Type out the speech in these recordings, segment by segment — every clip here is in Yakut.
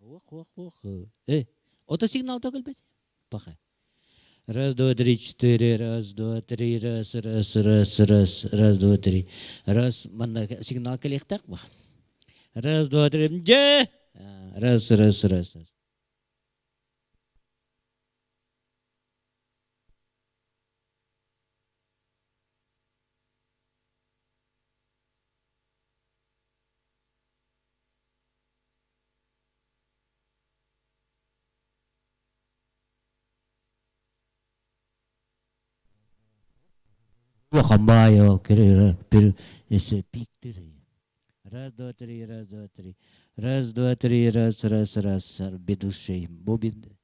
Ох, ох, ох. Э, ото сигнал то кэлбэт. Паха. Раз, два, три, четыре, раз, два, три, раз, раз, раз, раз, раз, два, три. Раз, манна сигнал кэлиэхтээх ба. Раз, два, три, дьэ! Раз, раз, раз, раз. Улахан пиктыр. Раз, два, три, раз, два, три. Раз, два, три, раз, раз, раз. Бедушей. Бубин.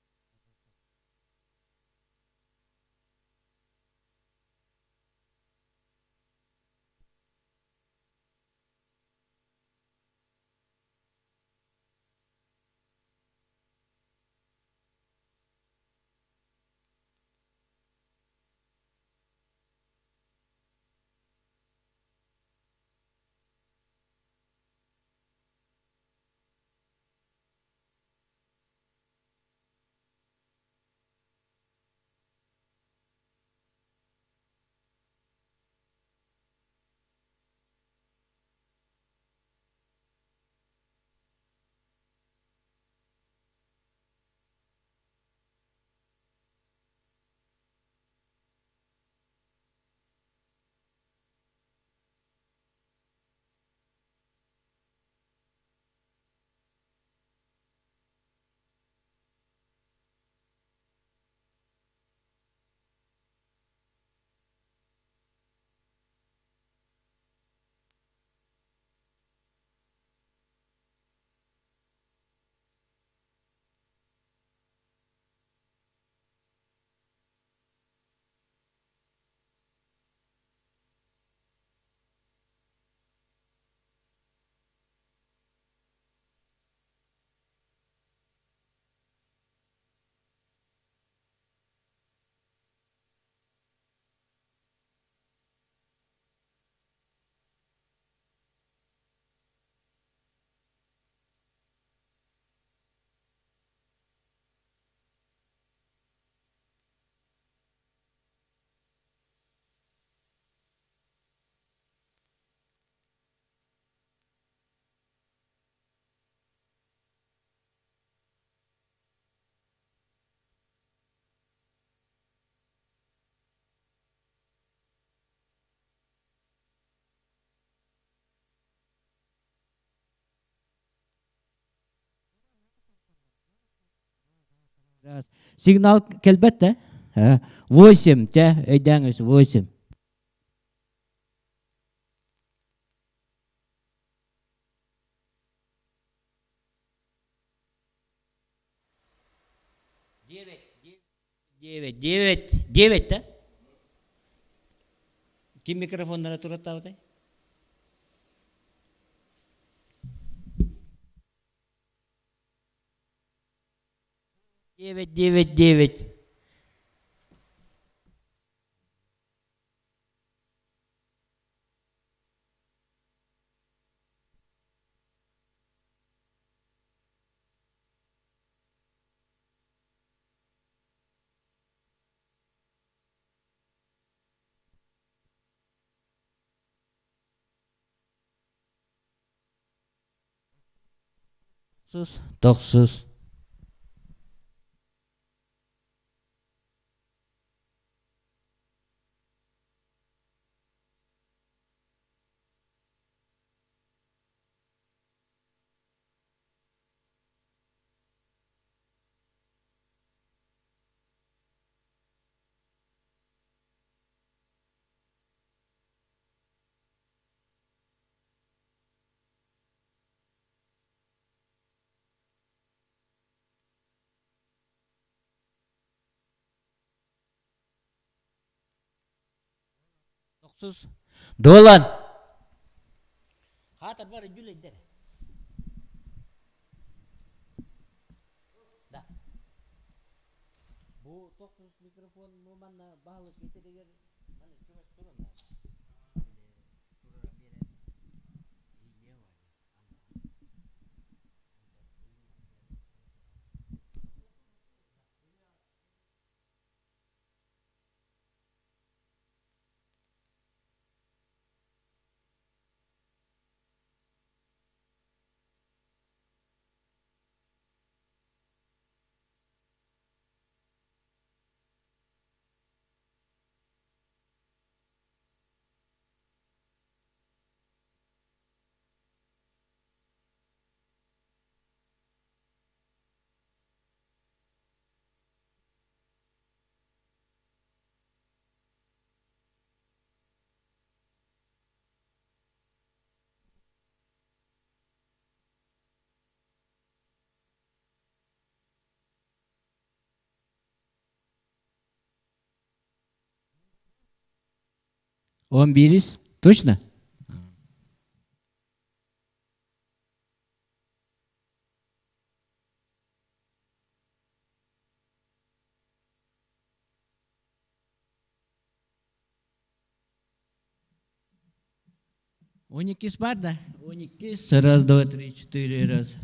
Сигнал кэлбэт да? Восемь, те, өйдөөҥүс, восемь. Девять, девять, девять, девять, да? Ким микрофоннара тураттаабытай? Девять, девять, девять. Тохсус. Тохсус. Дуолан. Хаатар бар дьүлэйдэр. Да. Бу тохсус микрофон бу манна баһылык итиригэр манна чугас туран 11-ис? Точно? 12 бар да? 12. Раз, два, три, четыре, раз.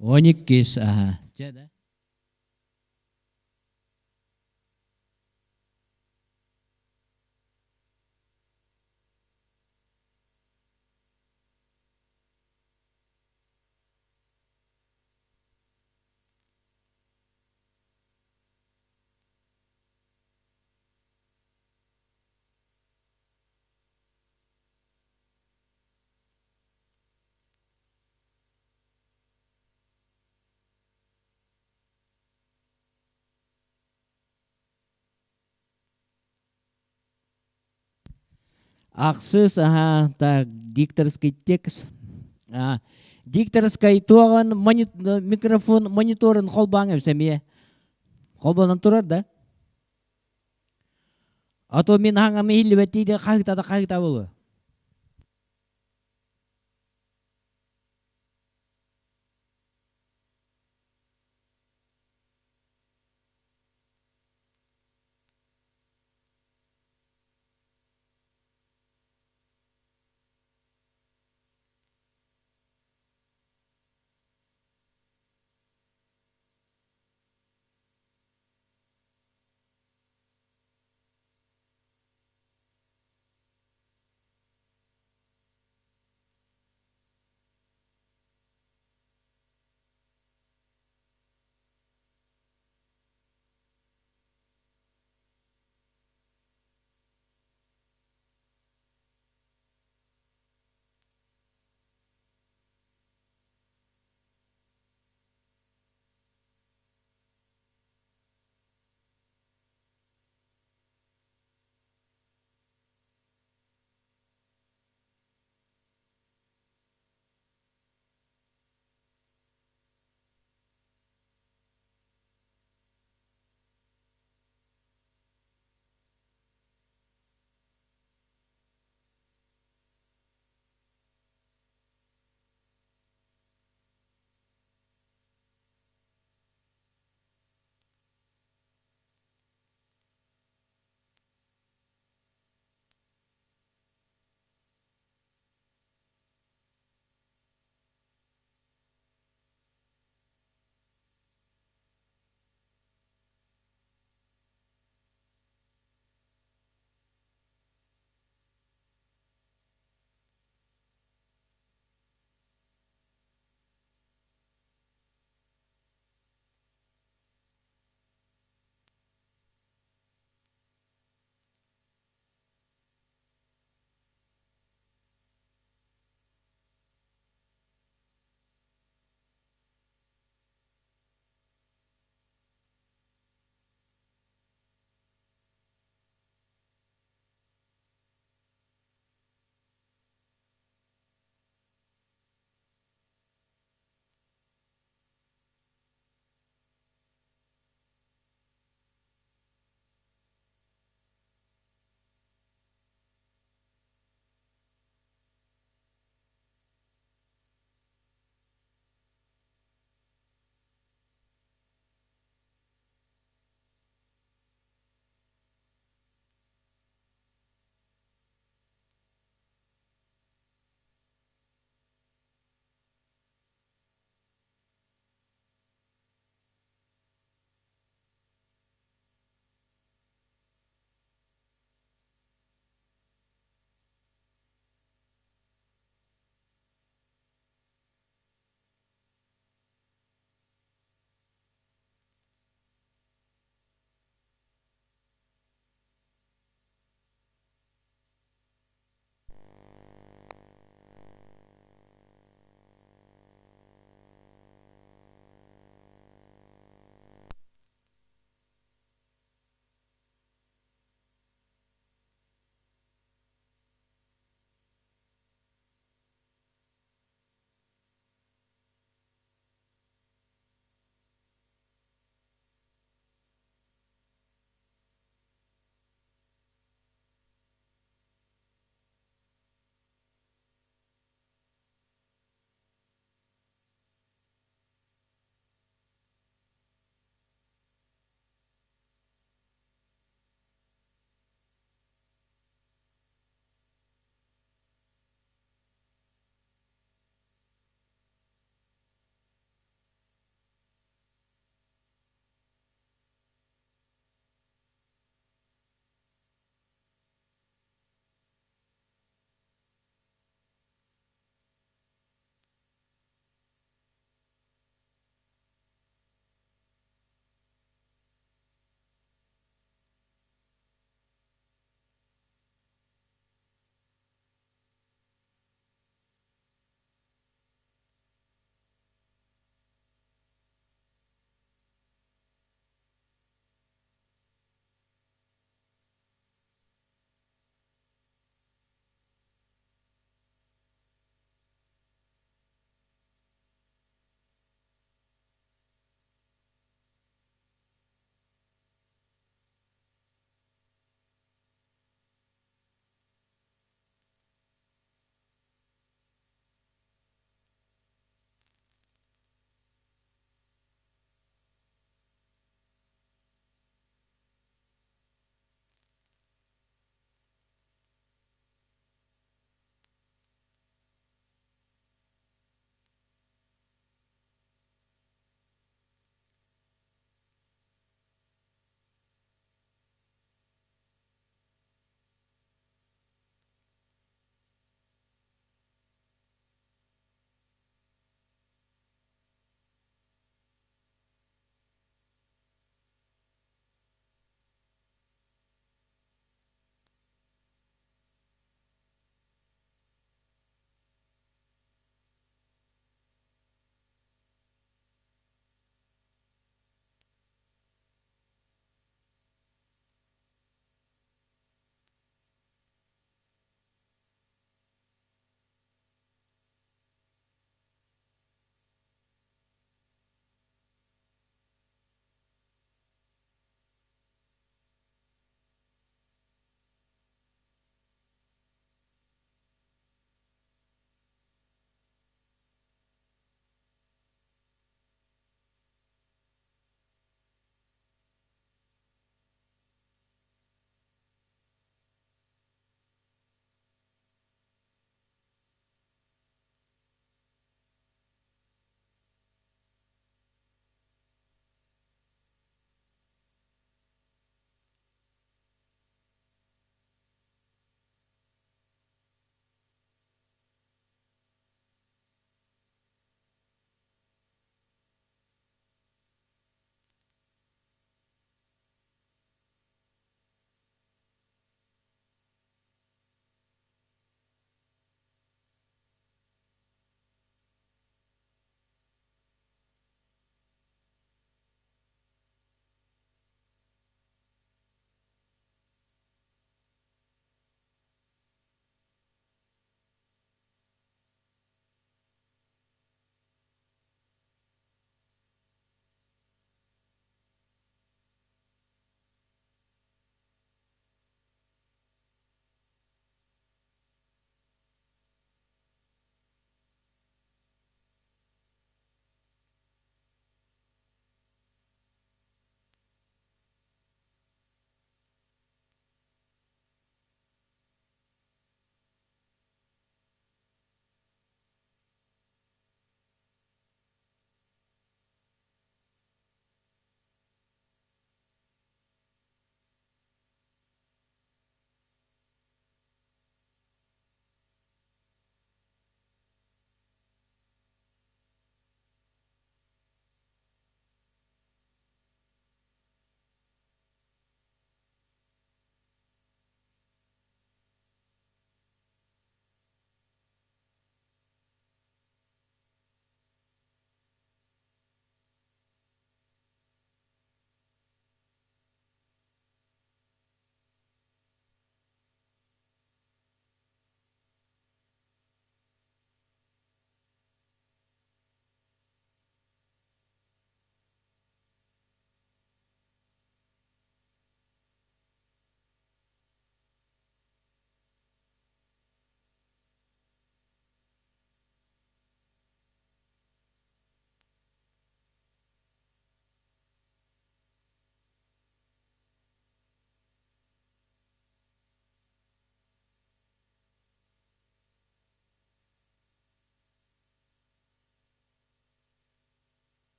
12, аха. Чэ да. Ахсыс, аха, так, дикторский текст. А, дикторскай туоҕун микрофон мониторун холбооҥ эмиэ. Холбонон турар да? А то мин хаҥам иһиллибэт диye хаһыта да хаһыта буолуо.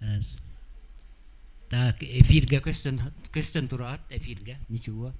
Раз. Так, эфиргэ көстөн, көстөн тураат, эфиргэ. Ничего.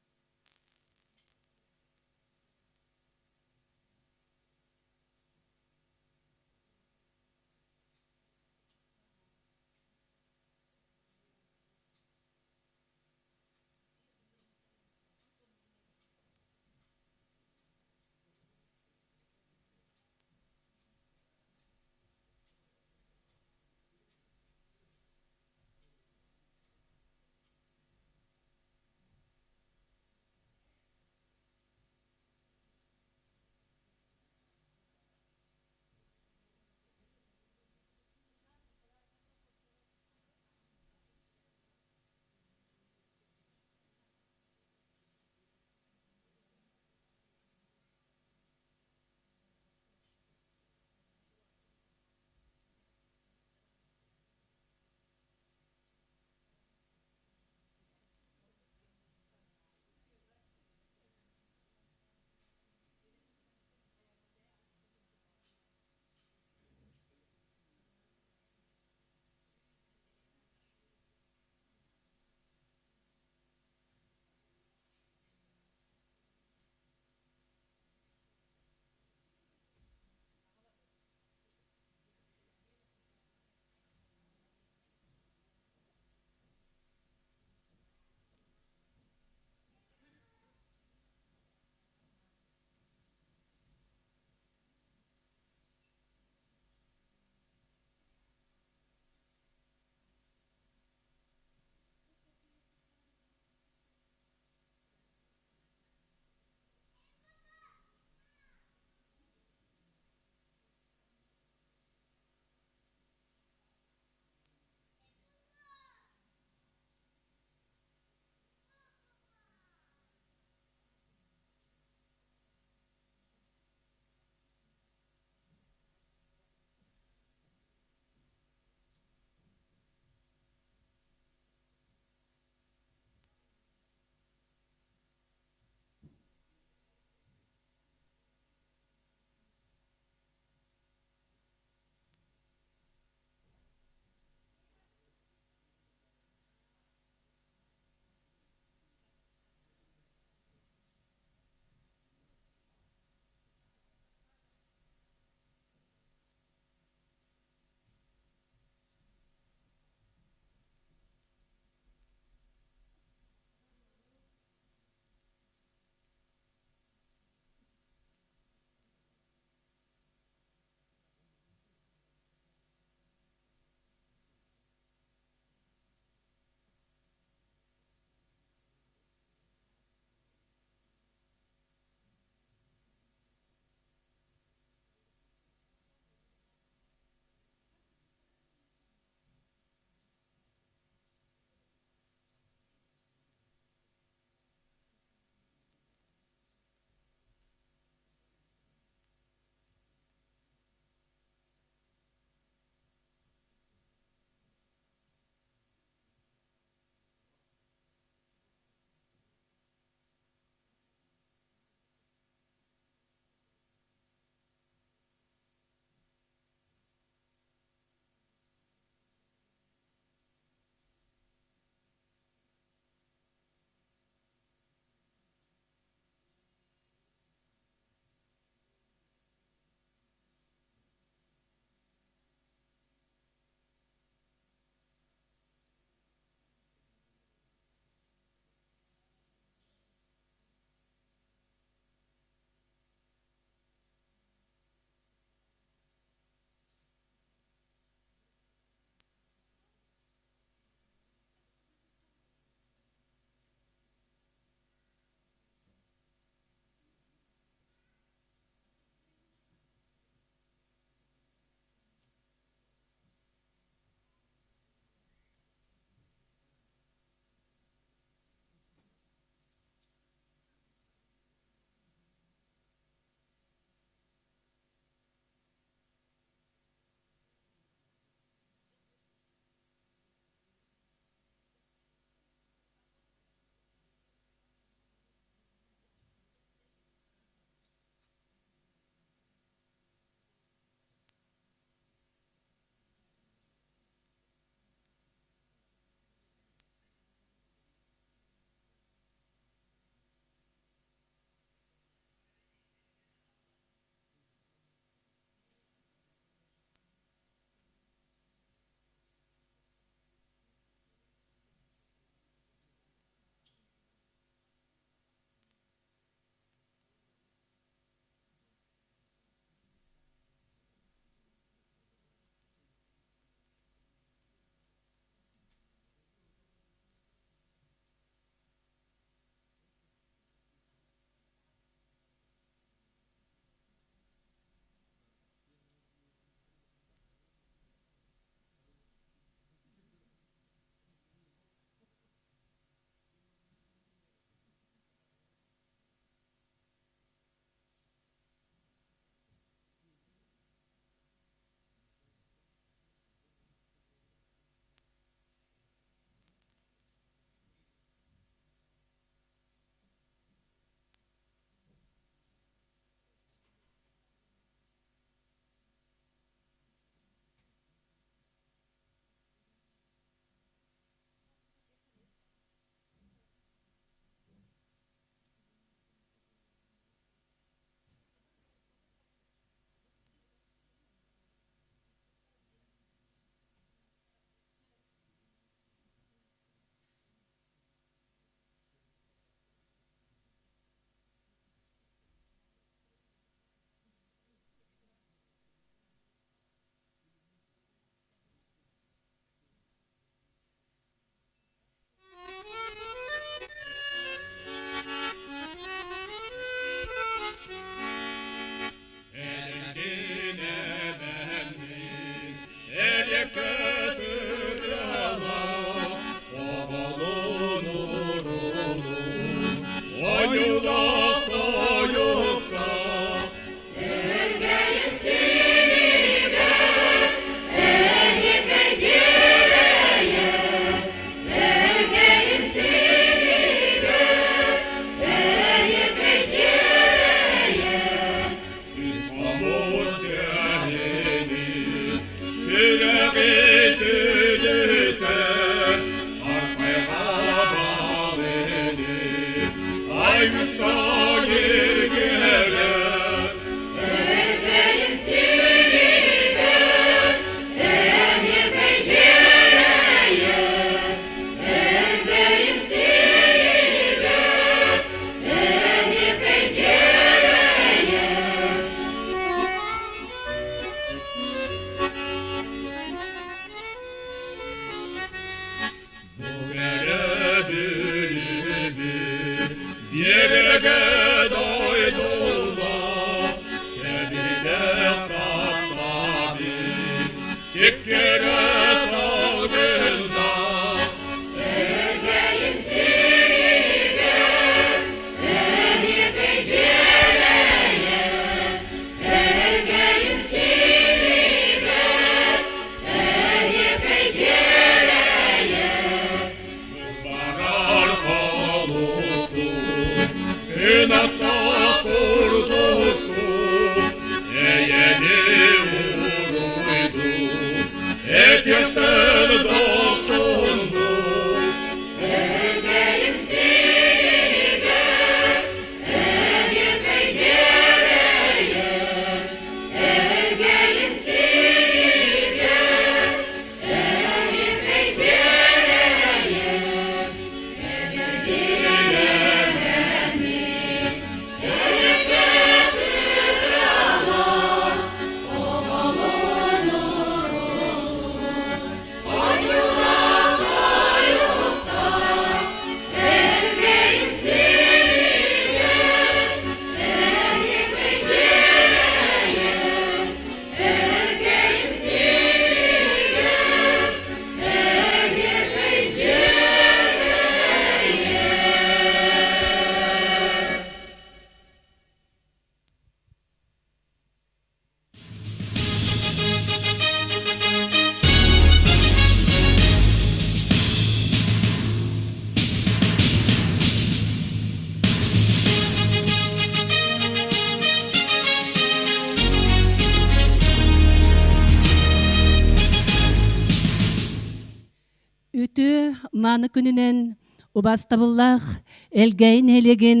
Үтүө мааны күнүнэн убаастабыллаах Элгээйи нэһилиэгин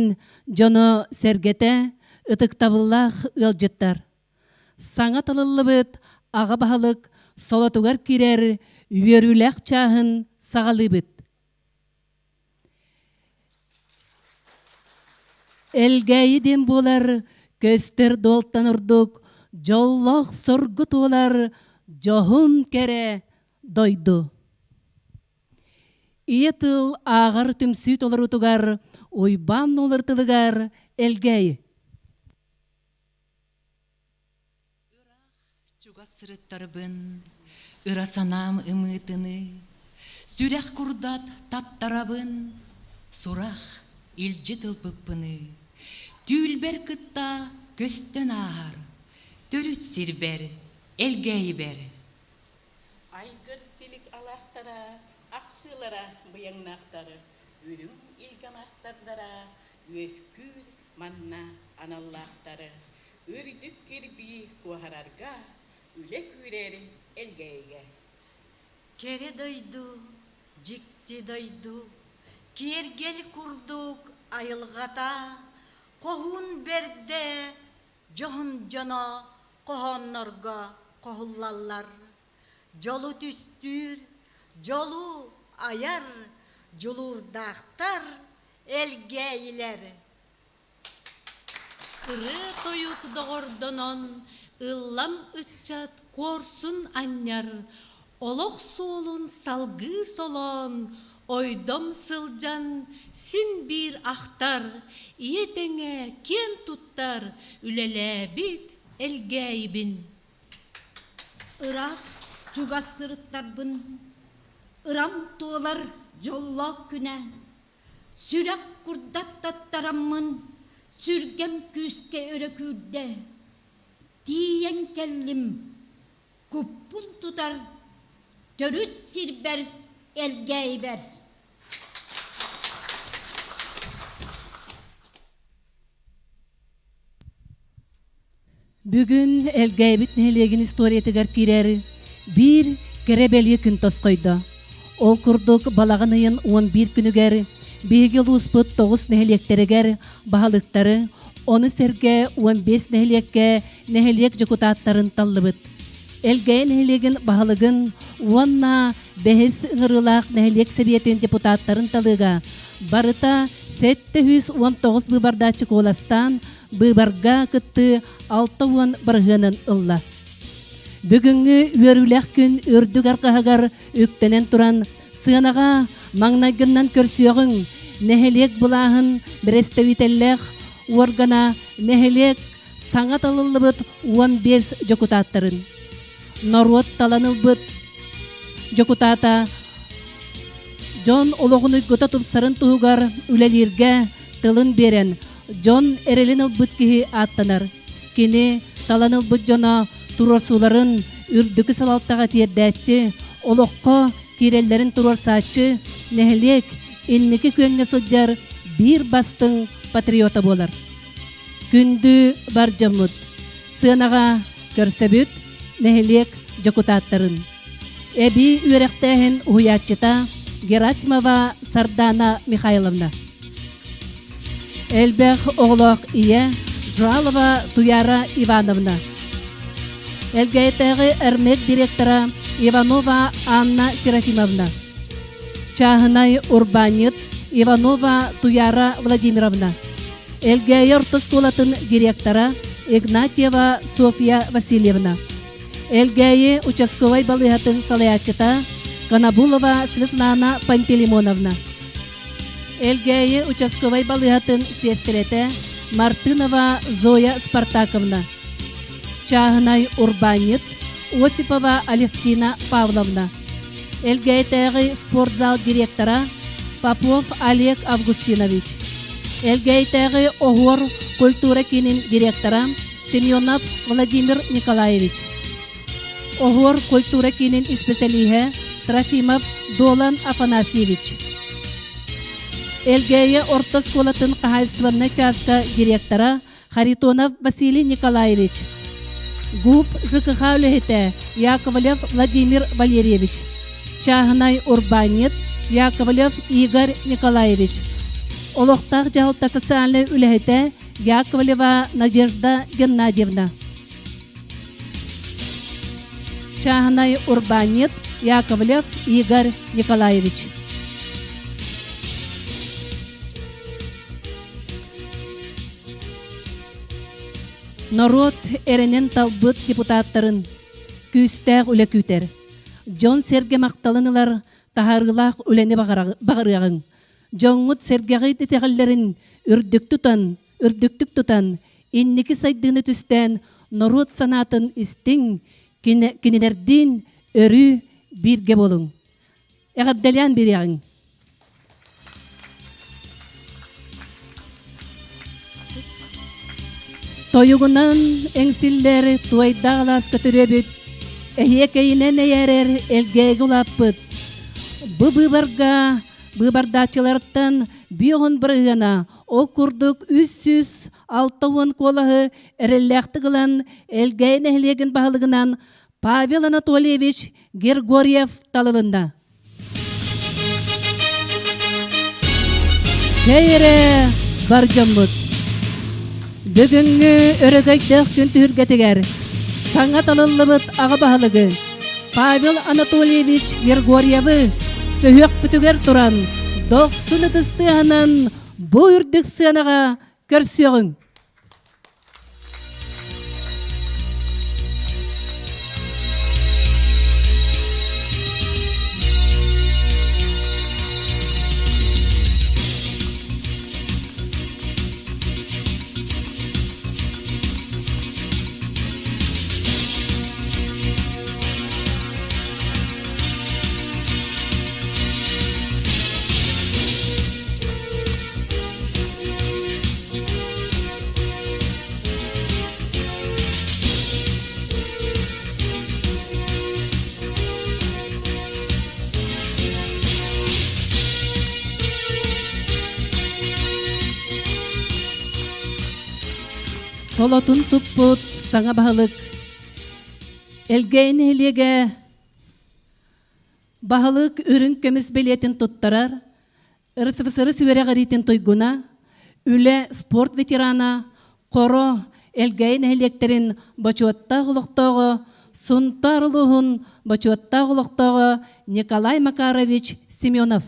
дьоно-сэргэтэ, ытыктабыллаах ыалдьыттар! Саҥа талыллыбыт аҕа баһылык солотугар киирэр үөрүүлээх чааһын саҕалыыбыт. Элгээйи диэн буолар көстөр дуолтан ордук дьоллоох соргу туолар дьоһун кэрэ дойду. Ийэ тыл ааҕар түмсүү толоруутугар Уйбаан Нуолар тылыгар Элгээйи. Ыраах чугас сырыттарбын, ыра санаам ымыытыныы, сүрэх курдат таттарабын, сурах илдьи тылбыппыныы, түүлбэр кытта көстөн ааһар, төрүт сирбэр, Элгээйибэр. Айгыр силик алаахтара, ахсыылара быйаҥнаахтары, үрүҥ илгамаахтардара үөскүүр манна аналлаахтары үрдүк кирбии куоһарарга үлэ күүрэр Элгээйигэ. Кэрэ дойду, дьикти дойду, киэргэл курдук айылҕата, хоһуун бэрдэ, дьоһун дьоно хоһооннорго хоһуллаллар. Дьолу түстүүр, дьолу айар дьулуурдаахтар Элгээйилэр. Ырыа-тойук доҕордонон, ыллам ыччат куорсун анньар, олох суолун салгыы солоон, ойдом сылдьан син биир ахтар, ийэ тэҥэ киэн туттар үлэлээбит Элгээйибин. Ыраах чугас сырыттарбын, ырам туолар дьоллоох күнэ Сүрэх курдат таттараммын, сүргэм күүскэ өрө күүрдэ. Тиийэн кэллим, куппун тутар төрүт сирбэр Элгээйибэр. Бүгүн Элгээйбит нэһилиэгин историятыгар киирэр биир кэрэ бэлиэ күн тосхойдо. Ол курдук балаҕан ыйын 11 күнүгэр Биһиги улууспут тоҕус нэһилиэктэригэр баһылыктары, ону сэргэ 15 нэһилиэккэ нэһилиэк дьокутааттарын таллыбыт. Элгээйи нэһилиэгин баһылыгын уонна бэһис ыҥырыылаах нэһилиэк сэбиэтин депутаттарын талыыга барыта 719 быыбардааччы куоластаан, быыбарга кыттыы 60 бырыһыанын ылла. Бүгүҥҥү үөрүүлээх күн үрдүк арҕаһыгар үктэнэн туран, сыанаҕа маҥнайгыннан көрсүөҕүҥ, нэһилиэк былааһын бэрэстэбиитэллээх уоргана нэһилиэк саҥа талыллыбыт 15 дьокутааттарын. Норуот талан ылбыт дьокутаата дьон олоҕун уйгута тупсарын туһугар үлэлииргэ тылын биэрэн, дьон эрэлин ылбыт киһи ааттанар. Кини талан ылбыт дьоно туруорсууларын үрдүкү салалтаҕа тиэрдээччи, олоххо киирэллэрин туруорсааччы, нэһилиэк инники күөҥҥэ сылдьар биир бастыҥ патриота буолар. Күндү бар дьоммут, сыанаҕа көрсөбүт нэһилиэк дьокутааттарын. Эбии үөрэхтээһин уһуйааччыта Герасимова Сардана Михайловна. Элбэх оҕолоох ийэ Жуалова Туяра Ивановна. Элгээйитээҕи РМЭК директора Иванова Анна Серафимовна. Чааһынай урбаанньыт Иванова Туяра Владимировна. Элгээйи орто оскуолатын директора Игнатьева Софья Васильевна. Элгээйи участковай балыыһатын салайааччыта Конобулова Светлана Пантелеймоновна. Элгээйи участковай балыыһатын сиэстэрэтэ Мартынова Зоя Спартаковна. Чааһынай урбаанньыт Осипова Алевтина Павловна. Элгээйитээҕи спортзал директора Попов Олег Августинович. Элгээйитээҕи Оһуор культура киинин директора Семенов Владимир Николаевич. Оһуор культура киинин исписэлииһэ Трофимов Долан Афанасьевич. Элгээйи орто оскуолатын хаһаайыстыбаннай чааска директора Харитонов Василий Николаевич, ГУП ЖКХ үлэһитэ Яковлев Владимир Валерьевич, чааһынай урбаанньыт Яковлев Игорь Николаевич, олохтоох дьаһалта социальнай үлэһитэ Яковлева Надежда Геннадьевна, чааһынай урбаанньыт Яковлев Игорь Николаевич. Норуот эрэнэн талбыт депутаттарын күүстээх үлэ күүтэр. Дьон-сэргэ махталын ылар таһаарыылаах үлэни баҕарыаҕыҥ. Дьоҥҥут сэргэҕит итэҕэллэрин үрдүк тутан, үрдүктүк тутан, инники сайдыыны түстээн норуот санаатын истиҥ, кинилэрдиин өрүү бииргэ буолуҥ. Эҕэрдэлээн биэриэҕиҥ. Тойугунан эҥсиллэр туойдаах алааска төрүөбүт, эһиэкэйинэн эйээрэр элгээги улааппыт. Бу быыбарга быыбардааччылартан биоһун бырыһыана ол курдук 360 куолаһы эрэллээхтик ылан Элгээйи нэһилиэгин баһылыгынан Павел Анатольевич Григорьев талылынна. Чэй эрэ бар дьоммут. Бүгүҥҥү өрөгөйдөөх күн түһүлгэтигэр саҥа талыллыбыт аҕа баһылыгы Павел Анатольевич Григорьевы сөһүөхпүтүгэр туран дохсун ытыс тыаһынан бу үрдүк сыанаҕа көрсүөҕүҥ. Солотун туппут саҥа баһылык Элгээйи нэһилиэгэ баһылык үрүҥ көмүс билиэтин туттарар. РСФСР үөрэҕириитин туйгуна, үлэ, спорт ветерана, Хоро, Элгээйи нэһилиэктэрин бочуоттаах олохтооҕо, Сунтаар улууһун бочуоттаах олохтооҕо Николай Макарович Семенов.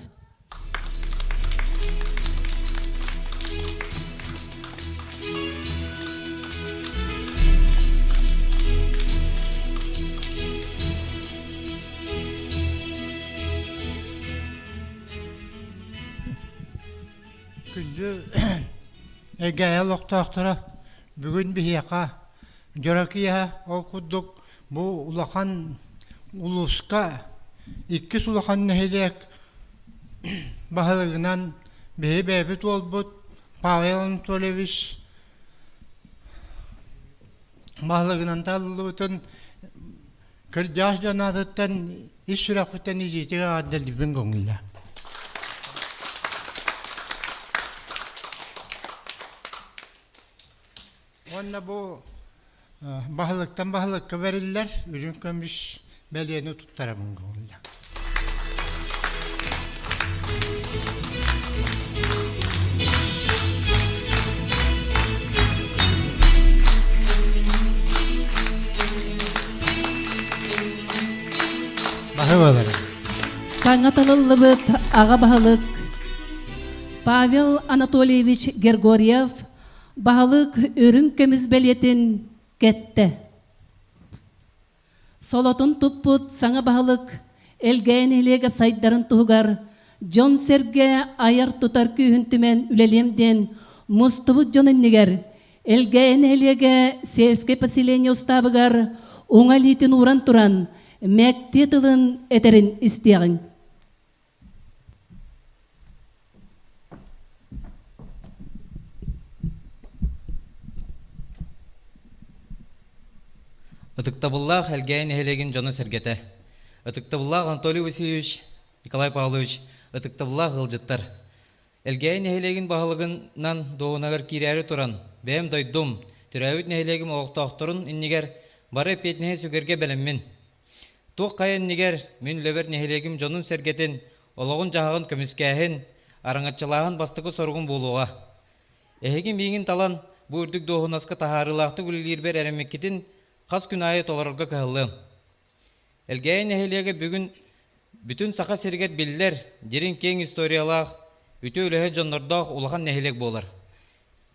Күндү Эгээйи олохтоохторо бүгүн биһиэхэ дьоро киэһэ ол курдук бу улахан улууска иккис улахан нэһилиэк баһылыгынан биһи бэйэбит уолбут Павел Анатольевич баһылыгынан талыллыбытын кырдьаҕас дьон аатыттан ис сүрэхпиттэн илиитигэр эҕэрдэлиибин көҥүллээ. Уонна бу баһылыктан баһылыкка бэриллэр үрүҥ көмүс бэлиэни туттарабын көҥүллээ. Баһы Саҥа талыллыбыт аҕа баһылык Павел Анатольевич Гергорьев баһылык үрүҥ көмүс бэлиэтин кэттэ. Солотун туппут саҥа баһылык Элгээйи нэһилиэгэ сайдарын туһугар дьон-сэргэ айар-тутар күүһүн түмэн үлэлиэм диэн мустубут дьон иннигэр Элгээйи нэһилиэгэ сельскэй поселение устаабыгар уҥа илиитин ууран туран мэктиэ тылын этэрин истиэҕиҥ. Ытыктабыллаах Элгээйи нэһилиэгин дьоно-сэргэтэ, ытыктабыллаах Анатолий Васильевич, Николай Павлович, ытыктабыллаах ыалдьыттар! Элгээйи нэһилиэгин баһылыгынан дуоһунагар киирээри туран, бэйэм дойдум, төрөөбүт нэһилиэгим олохтоохторун иннигэр бары эппиэтинэһи сүгэргэ бэлэммин. Туох хайа иннигэр мин үлэбэр нэһилиэгим дьонун-сэргэтин, олоҕун-дьаһаҕын көмүскээһин, араҥаччылааһын бастакы соругум буолуоҕа. Эһиги миигин талан, бу үрдүк дуоһунаска таһаарыылаахтык үлэлиирбэр эрэммиккитин хас күн аайы толорорго кыһаллыам. Элгээйи нэһилиэгэ бүгүн бүтүн Саха сиригэр биллэр, дириҥ киэҥ историялаах, үтүө үлэһит дьоннордоох улахан нэһилиэк буолар.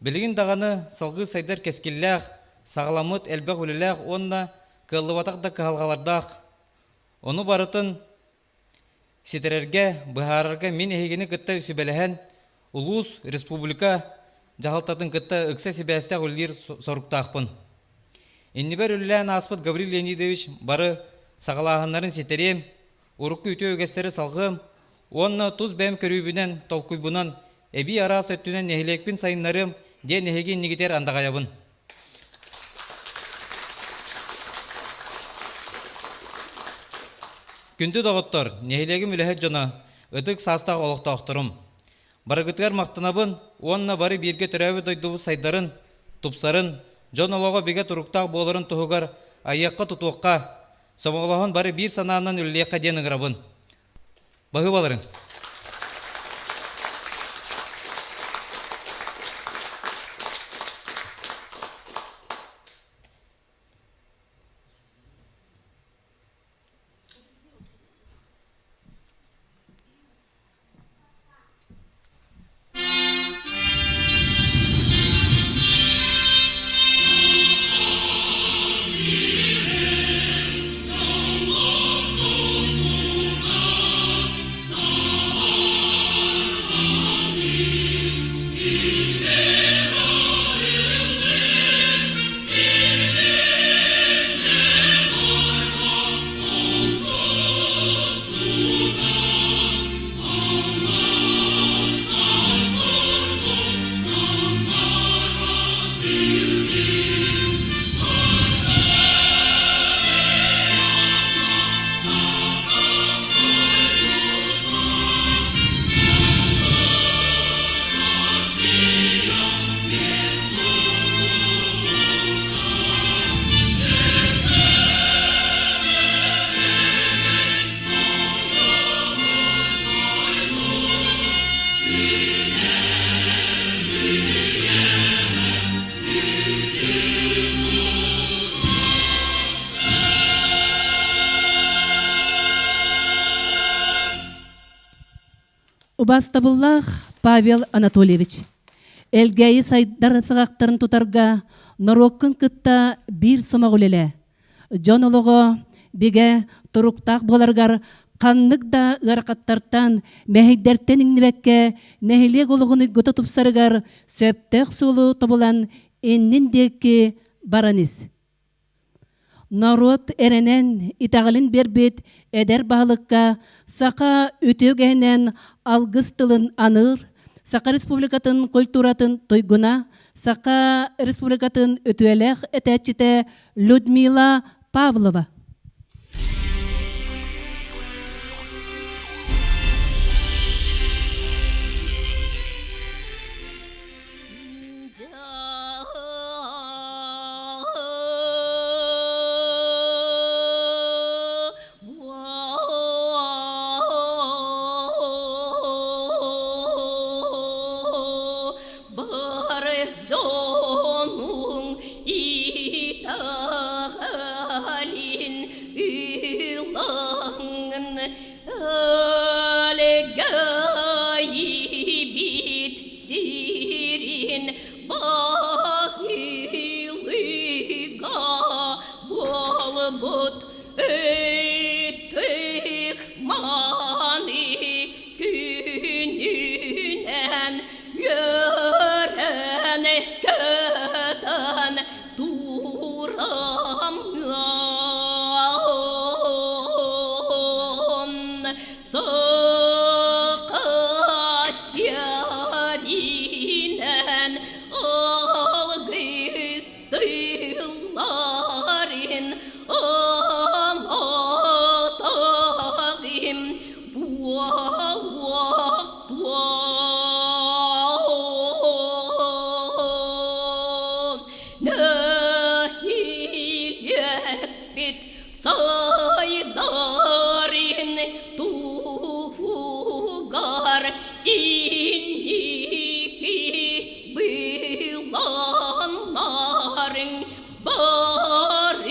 Билигин даҕаны салгыы сайдар кэскиллээх, саҕаламмыт элбэх үлэлээх уонна кыаллыбатах да кыһалҕалардаах. Ону барытын ситэрэргэ, быһаарарга мин эһигини кытта сүбэлэһэн, улуус, республика дьаһалтатын кытта ыкса сибээстээх үлэлиир соруктаахпын. Иннибэр үлэлээн ааспыт Гаврил Леонидович бары саҕалааһыннарын ситэриэм, урукку үтүө үгэстэри салҕыам уонна тус бэйэм көрүүбүнэн, толкуйбунан эбии араас өттүнэн нэһилиэкпин сайыннарыам диэн эһиги иннигитигэр андаҕайабын. Күндү доҕоттор, нэһилиэгим үлэһит дьоно, ытык саастаах олохтоохторум! Барыгытыгар махтанабын уонна бары бииргэ төрөөбүт дойдубут сайдарын, тупсарын, дьон олоҕо бигэ туруктаах буоларын туһугар айыахха-тутуохха, сомоҕолоһон бары биир санаанан үлэлиэххэ диэн ыҥырабын. Баһыыбаларыҥ! Убаастабыллаах Павел Анатольевич, Элгээйи сайдар саҕахтарын тутарга норуоккун кытта биир сомоҕо үлэлээ. Дьон олоҕо бигэ, туруктаах буоларыгар ханнык да ыарахаттартан, мэһэйдэртэн иҥнибэккэ, нэһилиэк олоҕун уйгута тупсарыгар сөптөөх суолу тобулан иннин диэки баран ис. Норуот эрэнэн, итэҕэлин биэрбит эдэр баһылыкка саха үтүө үгэһинэн алгыс тылын аныыр, Саха Республикатын культуратын туйгуна, Саха Республикатын үтүөлээх этээччитэ Людмила Павлова. Дьонуҥ итэҕэлин ылаҥын Өлгөйбүт сирин баһылыга буолбут ытык мааны күнүнэн үөрэн көтөн тураммын Саха сиринэн алгыс тылларын анатарым буолуохтуон. Нэһилиэкпит сайдарын туһугар инники былааннарыҥ барыта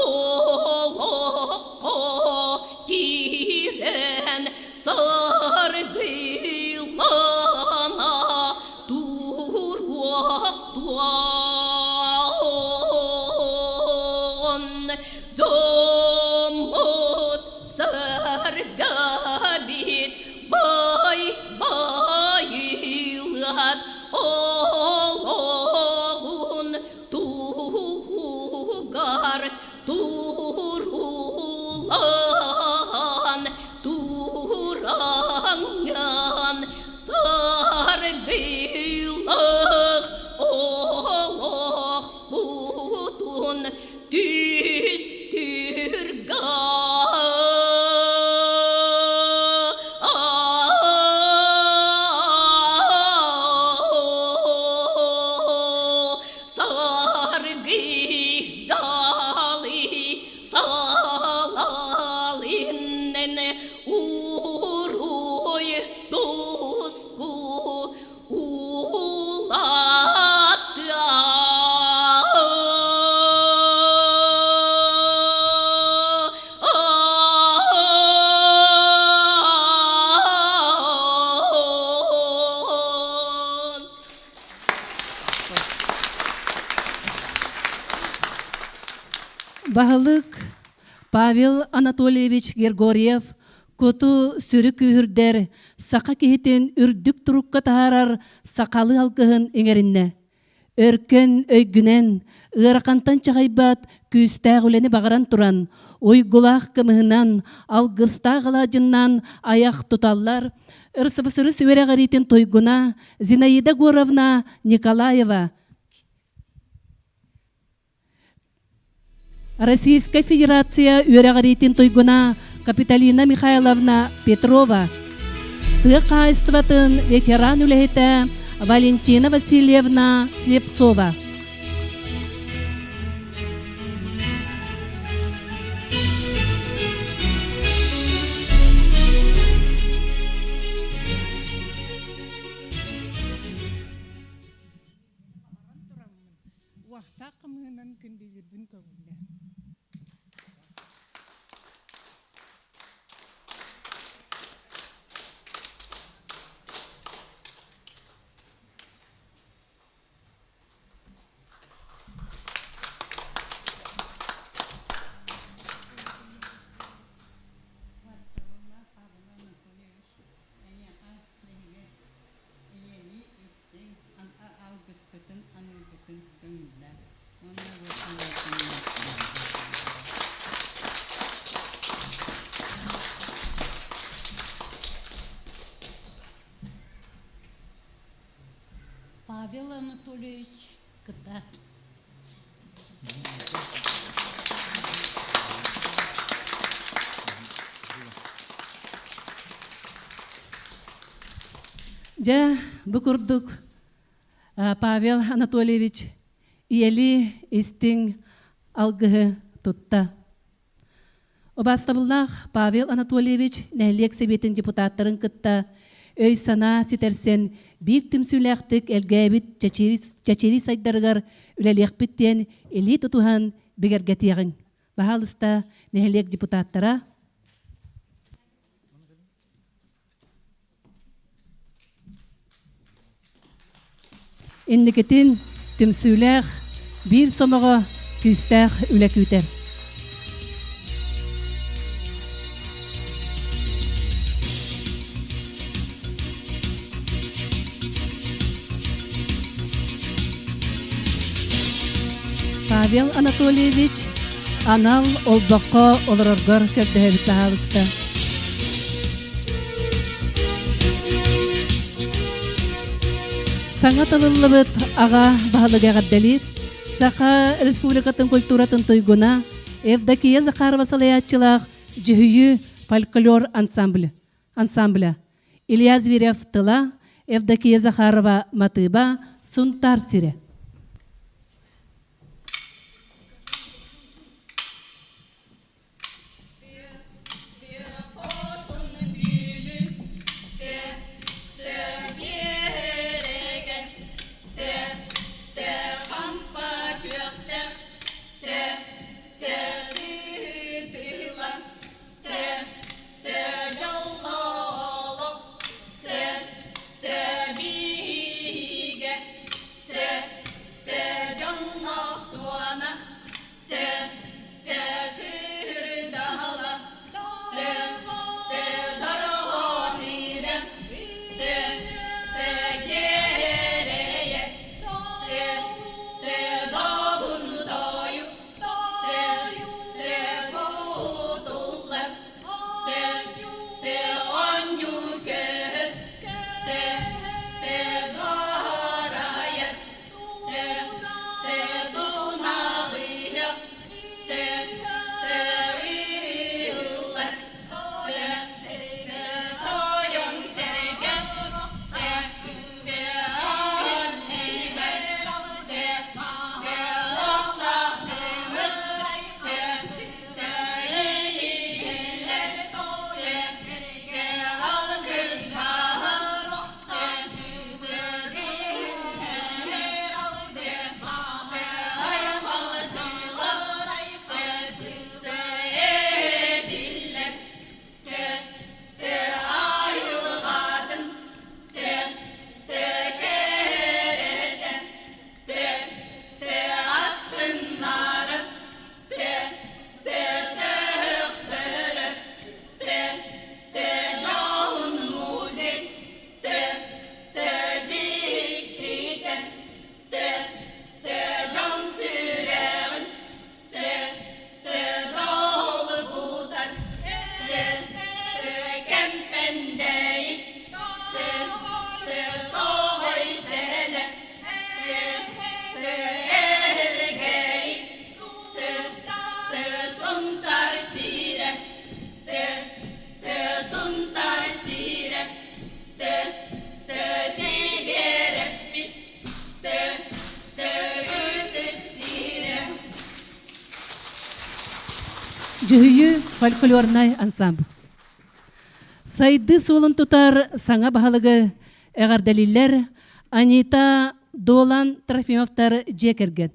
олоххо киирэн саргылана туруохтуон. Дьоммут сэргэбит бай байылыат олоҕун туһугар туруулаһан тураҥҥын саргылах олохпутун түстүргэ Саргы дьалы салалыннын уруй туску улатыа. Баһылык Павел Анатольевич Григорьев куту сүрү күүһүрдэр, саха киһитин үрдүк турукка таһаарар сахалыы алгыһын иҥэриннэ. Өркөн өйгүнэн, ыарахантан чаҕыйбат күүстээх үлэни баҕаран туран, уйгулаах кымыһынан, алгыстаах алаадьыннан айах туталлар РСФСР үөрэҕириитин туйгуна Зинаида Горовна Николаева, Российскай Федерация үөрэҕириитин туйгуна Капиталина Михайловна Петрова, тыа хаһаайыстыбатын ветеран үлэһитэ Валентина Васильевна Слепцова. Уохтаах кымыһынан күндүлүүрбүн көҥүллээ. Павел Анатольевич кытаат. Дьэ, бу курдук Павел Анатольевич ийэлии истиҥ алгыһы тутта. Убаастабыллаах Павел Анатольевич нэһилиэк сэбиэтин депутаттарын кытта өй-санаа ситэрсэн биир түмсүүлээхтик элгээбит чэчири сайдарыгар үлэлиэхпит диэн илии тутуһан бигэргэтиэҕиҥ. Баһаалыста, нэһилиэк депутаттара. Инникитин түмсүүлээх, биир сомоҕо күүстээх үлэ күүтэр. Павел Анатольевич анал олбоххо олороргор көрдөһөбүт таһаалыста. Саҥа талыллыбыт аҕа баһылыга эҕэрдэлиир Саха Республикатын культуратын туйгуна Евдокия Захарова салайааччылаах Дьүһүйүү фольклор ансамбль ансамбля Илья Зверев тыла, Евдокия Захарова матыыба, Сунтаар сирэ. Дьүһүйүү фольклорнай ансамбль. Сайдыы суолун тутар саҥа баһылыгы эҕэрдэлииллэр Анита Дуолан Трофимовтар дьиэ кэргэн.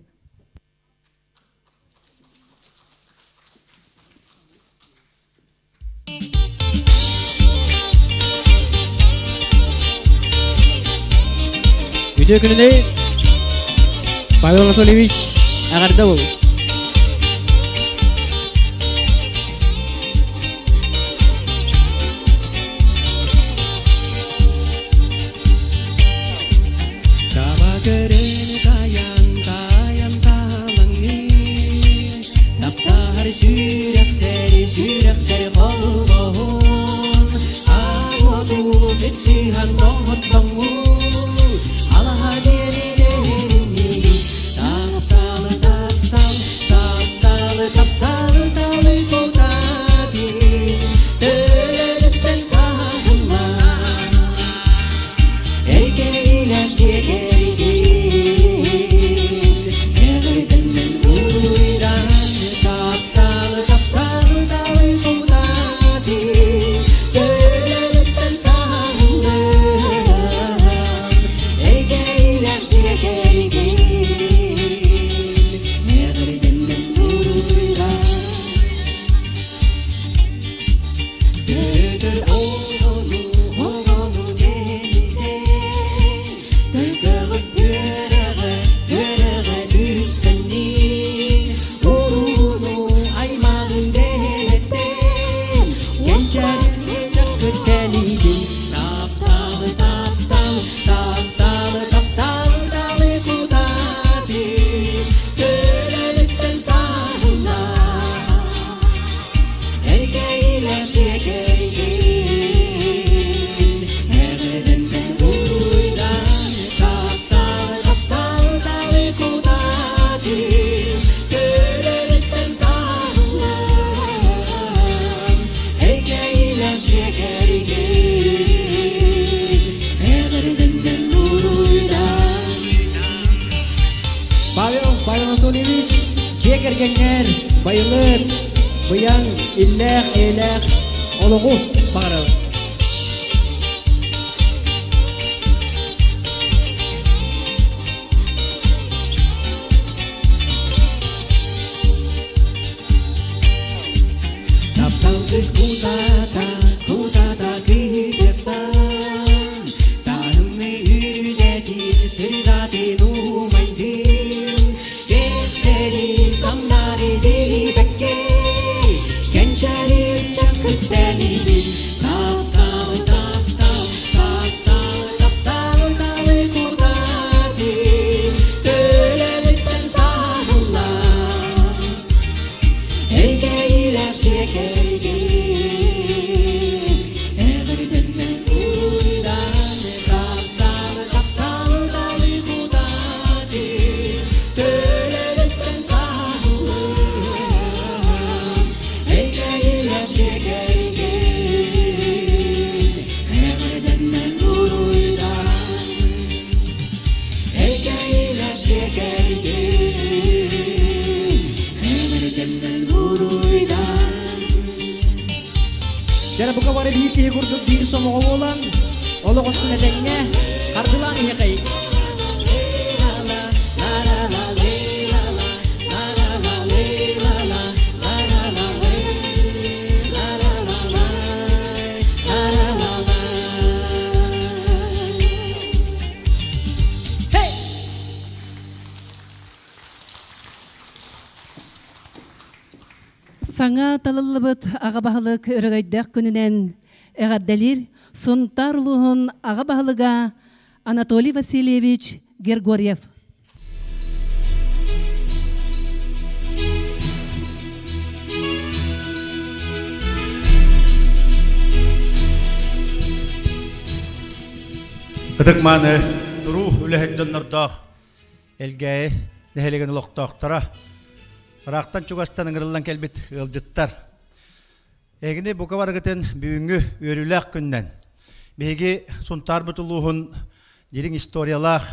Үтүө күнүнэй Павел Анатольевич эҕэрдэ бол. Таба көрөн тайан тайан таалаңы Таптаһар сүрэхтэри сүрэхтэри холбоһун Аҕоту кыттыһан тоһоттоҥҥун Алаһа диэри Быйаҥ, иллээх, эйэлээх олоҕу баҕарабыт. Тапталгыт кутата, кутата кыытыстан, Таһымны үрдэтин, сырдатын умайдын, Кэпсэри самнары билбэккэ, Кэнчээри ыччат күттэнибин. Таптал, таптал, таптал, таптал талы кутатын, Төлөлүттэн саһыллан, Эйгэйилэр дьиэ кэргэн, Эҕэрдэннэ уруйдааны тапталы, тапталы талы кутатын, Төлөлүттэн саһыллан, Эйгэйилэр дьиэ кэргэн, Эҕэрдэннэ уруйдаан, Эйгэйилэр дьиэ кэргэн, Дьэ бука бары биир киһи курдук биир сомоҕо буолан, олох устун этэҥҥэ хардылаан иһиэхэйик. Hey! Саҥа талыллыбыт аҕа баһылык өрөгөйдөөх күнүнэн эҕэрдэлиир Сунтаар улууһун аҕа баһылыга Анатолий Васильевич Гергорьев. Ытык-мааны туруу үлэһит дьоннордоох Элгээйи нэһилиэгин олохтоохторо, ыраахтан чугастан ыҥырыллан кэлбит ыалдьыттар. Эһигини бука барыгытын бүгүҥҥү үөрүүлээх күннэн биһиги Сунтаарбыт улууһун дириҥ историялаах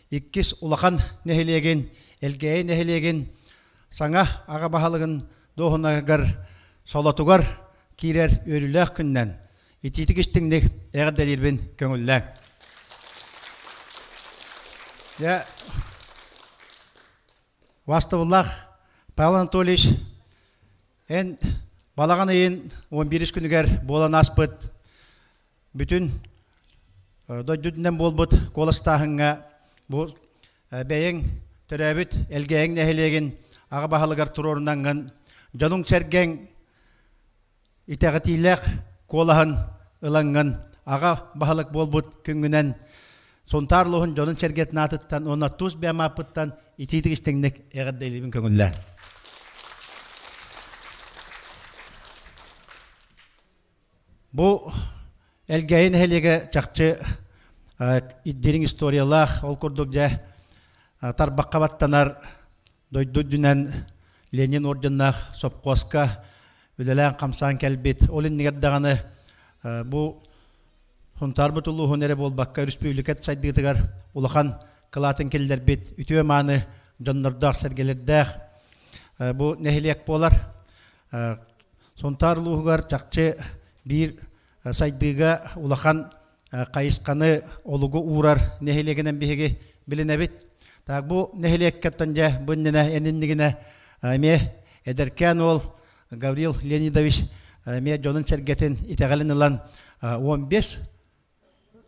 иккис улахан нэһилиэгин Элгээйи нэһилиэгин саҥа аҕа баһылыгын дуоһунаһыгар солотугар киирэр үөрүүлээх күннэн итиитик истиҥник эҕэрдэлиирбин көҥүллээҥ. Дьэ, Вастабыллаах Павел Анатольевич, эн балаҕан ыйын 11 күнүгэр буолан ааспыт бүтүн дойду үрдүнэн буолбут куоластааһыҥҥа бу бэйэҥ төрөөбүт Элгээйиҥ нэһилиэгин аҕа баһылыгар туруорунаҥҥын дьонуҥ-сэргэҥ итэҕэтиилээх куолаһын ылаҥҥын аҕа баһылык буолбут күҥҥүнэн Сунтаар улууһун дьонун-сэргэтин аатыттан уонна тус бэйэм ааппыттан итиитик истиҥник эҕэрдэлиибин көҥүллээ. Бу Элгээйи нэһилиэгэ чахчы дириҥ историялаах, ол курдук дьэ тарбахха баттанар дойду үрдүнэн Ленин орденнаах сопхуоска үлэлээн-хамсаан кэлбит. Ол иннигэр даҕаны бу Сунтаарбыт улууһун эрэ буолбакка өрөспүүбүлүкэ сайдыытыгар улахан кылаатын киллэрбит үтүө-мааны дьоннордоох-сэргэлэрдээх бу нэһилиэк буолар. Сунтаар улууһугар чахчы биир сайдыыга улахан хайысханы олугу уурар нэһилиэгинэн биһиги билинэбит. Так бу нэһилиэккэ дьэ бу иннинэ эн иннигинэ эмиэ эдэркээн уол Гаврил Леонидович эмиэ дьонун-сэргэтин итэҕэлин ылан 15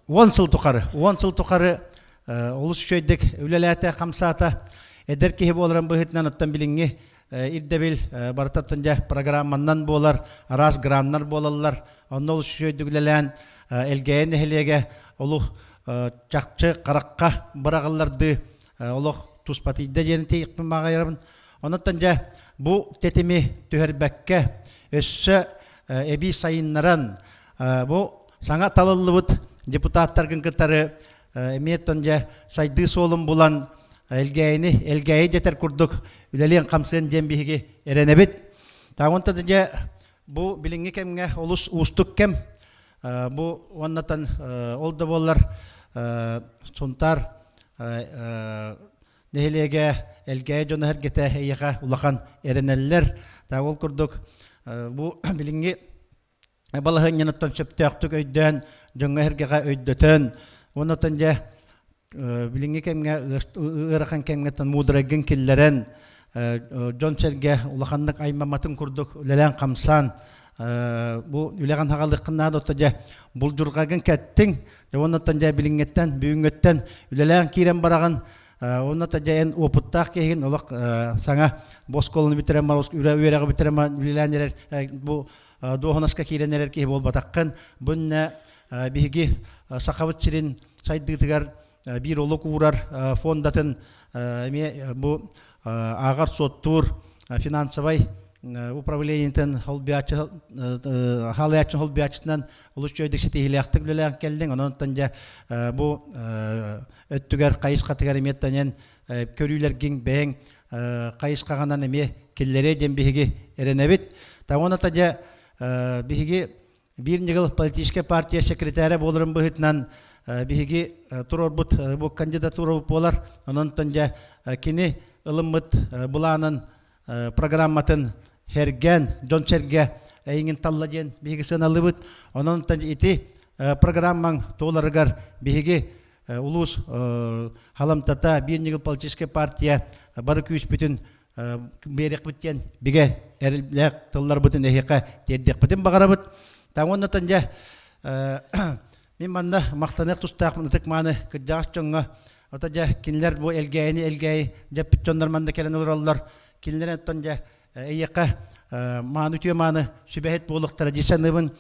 10 сыл тухары, 10 сыл тухары олус үчүгэйдик үлэлээтэ, хамсаата. Эдэр киһи буоларын быһыытынан оттон билиҥҥи ирдэбил барытаттан дьэ программаннан буолар, араас граннар буолаллар. Онно олус үчүгэйдик үлэлээн Элгээйи нэһилиэгэ олох чахчы харахха быраҕыллардыы олох туспатыйда диэн тиийикпин баҕайарбын. Онуттан дьэ бу тэтими түһэрбэккэ өссө эбии сайыннаран Бу саҥа талыллыбыт депутаттаргын кытары эмиэ дьэ сайдыы суолун булан Элгээйини Элгээйи дэтэр курдук үлэлиэн-хамсыан диэн биһиги эрэнэбит. Таҕонта дьэ бу билиҥҥи кэмҥэ олус уустук кэм. Бу уоннатан ол да буоллар Сунтаар нэһилиэгэ Элгээйи дьоно-сэргэтэ эйиэхэ улахан эрэнэллэр. Та ол курдук бу билиҥҥи балаһыанньаныттан сөптөөхтүк өйдөөн, дьоҥҥо-сэргэҕэ өйдөтөн, уонна дьэ билиҥҥи кэмҥэ ыарахан кэмҥэ муударайгын киллэрэн, дьон-сэргэ улаханнык аймамматын курдук үлэлээн-хамсаан бу үлэҕин хагалыаххын наада отто дьэ булдьурҕагын кэттиҥ дьэ уоннаттан дьэ билиҥҥиттэн бүгүҥҥүттэн үлэлээн киирэн бараҕын уонна дьэ эн опыттаах киһигин олох саҥа бу оскуоланы бүтэрэн баран үөрэҕи бүтэрэн баран үлэлээн эрэр бу дуоһунаска киирэн эрэр киһи буолбатаххын бу иннэ биһиги Сахабыт сирин сайдыытыгар биир олук уурар фондатын эмиэ бу ааҕар-суоттуур финансовай управлениетын холбуйааччы хаалыйааччы холбуйааччытынан олус үчүгэйдик ситиһиилээхтик үлэлээн кэллиҥ. Онон дьэ бу өттүгэр хайысхатыгар эмиэ тэнэн көрүүлэргин бэйэҥ хайысхаҕынан эмиэ киллэриэ диэн биһиги эрэнэбит. Таҕына дьэ биһиги Биир ньыгыл политическай партия секретаря буоларын быһыытынан биһиги туруорбут бу кандидатурабыт буолар. Онон дьэ кини ылыммыт былаанын программатын сэргээн, дьон-сэргэ эйиҥин талла диэн биһиги сыаналыыбыт. Онон ити программаҥ туоларыгар биһиги улуус халамтата биир ньыгыл политическай партия бары күүспүтүн биэриэхпит диэн бигэ эрэллээх тылларбытын эһиэхэ тиэрдиэхпитин баҕарабыт. Уоннатан дьэ мин манна махтаныах тустаахпын ытык мааны кырдьаҕас дьоҥҥо ото дьэ кинилэр бу Элгээйини Элгээйи дьэппит дьоннор манна кэлэн олороллор. Кинилэр оттон дьэ эйиэхэ мааны үтүө мааны сүбэһит буолуохтара дии саныыбын.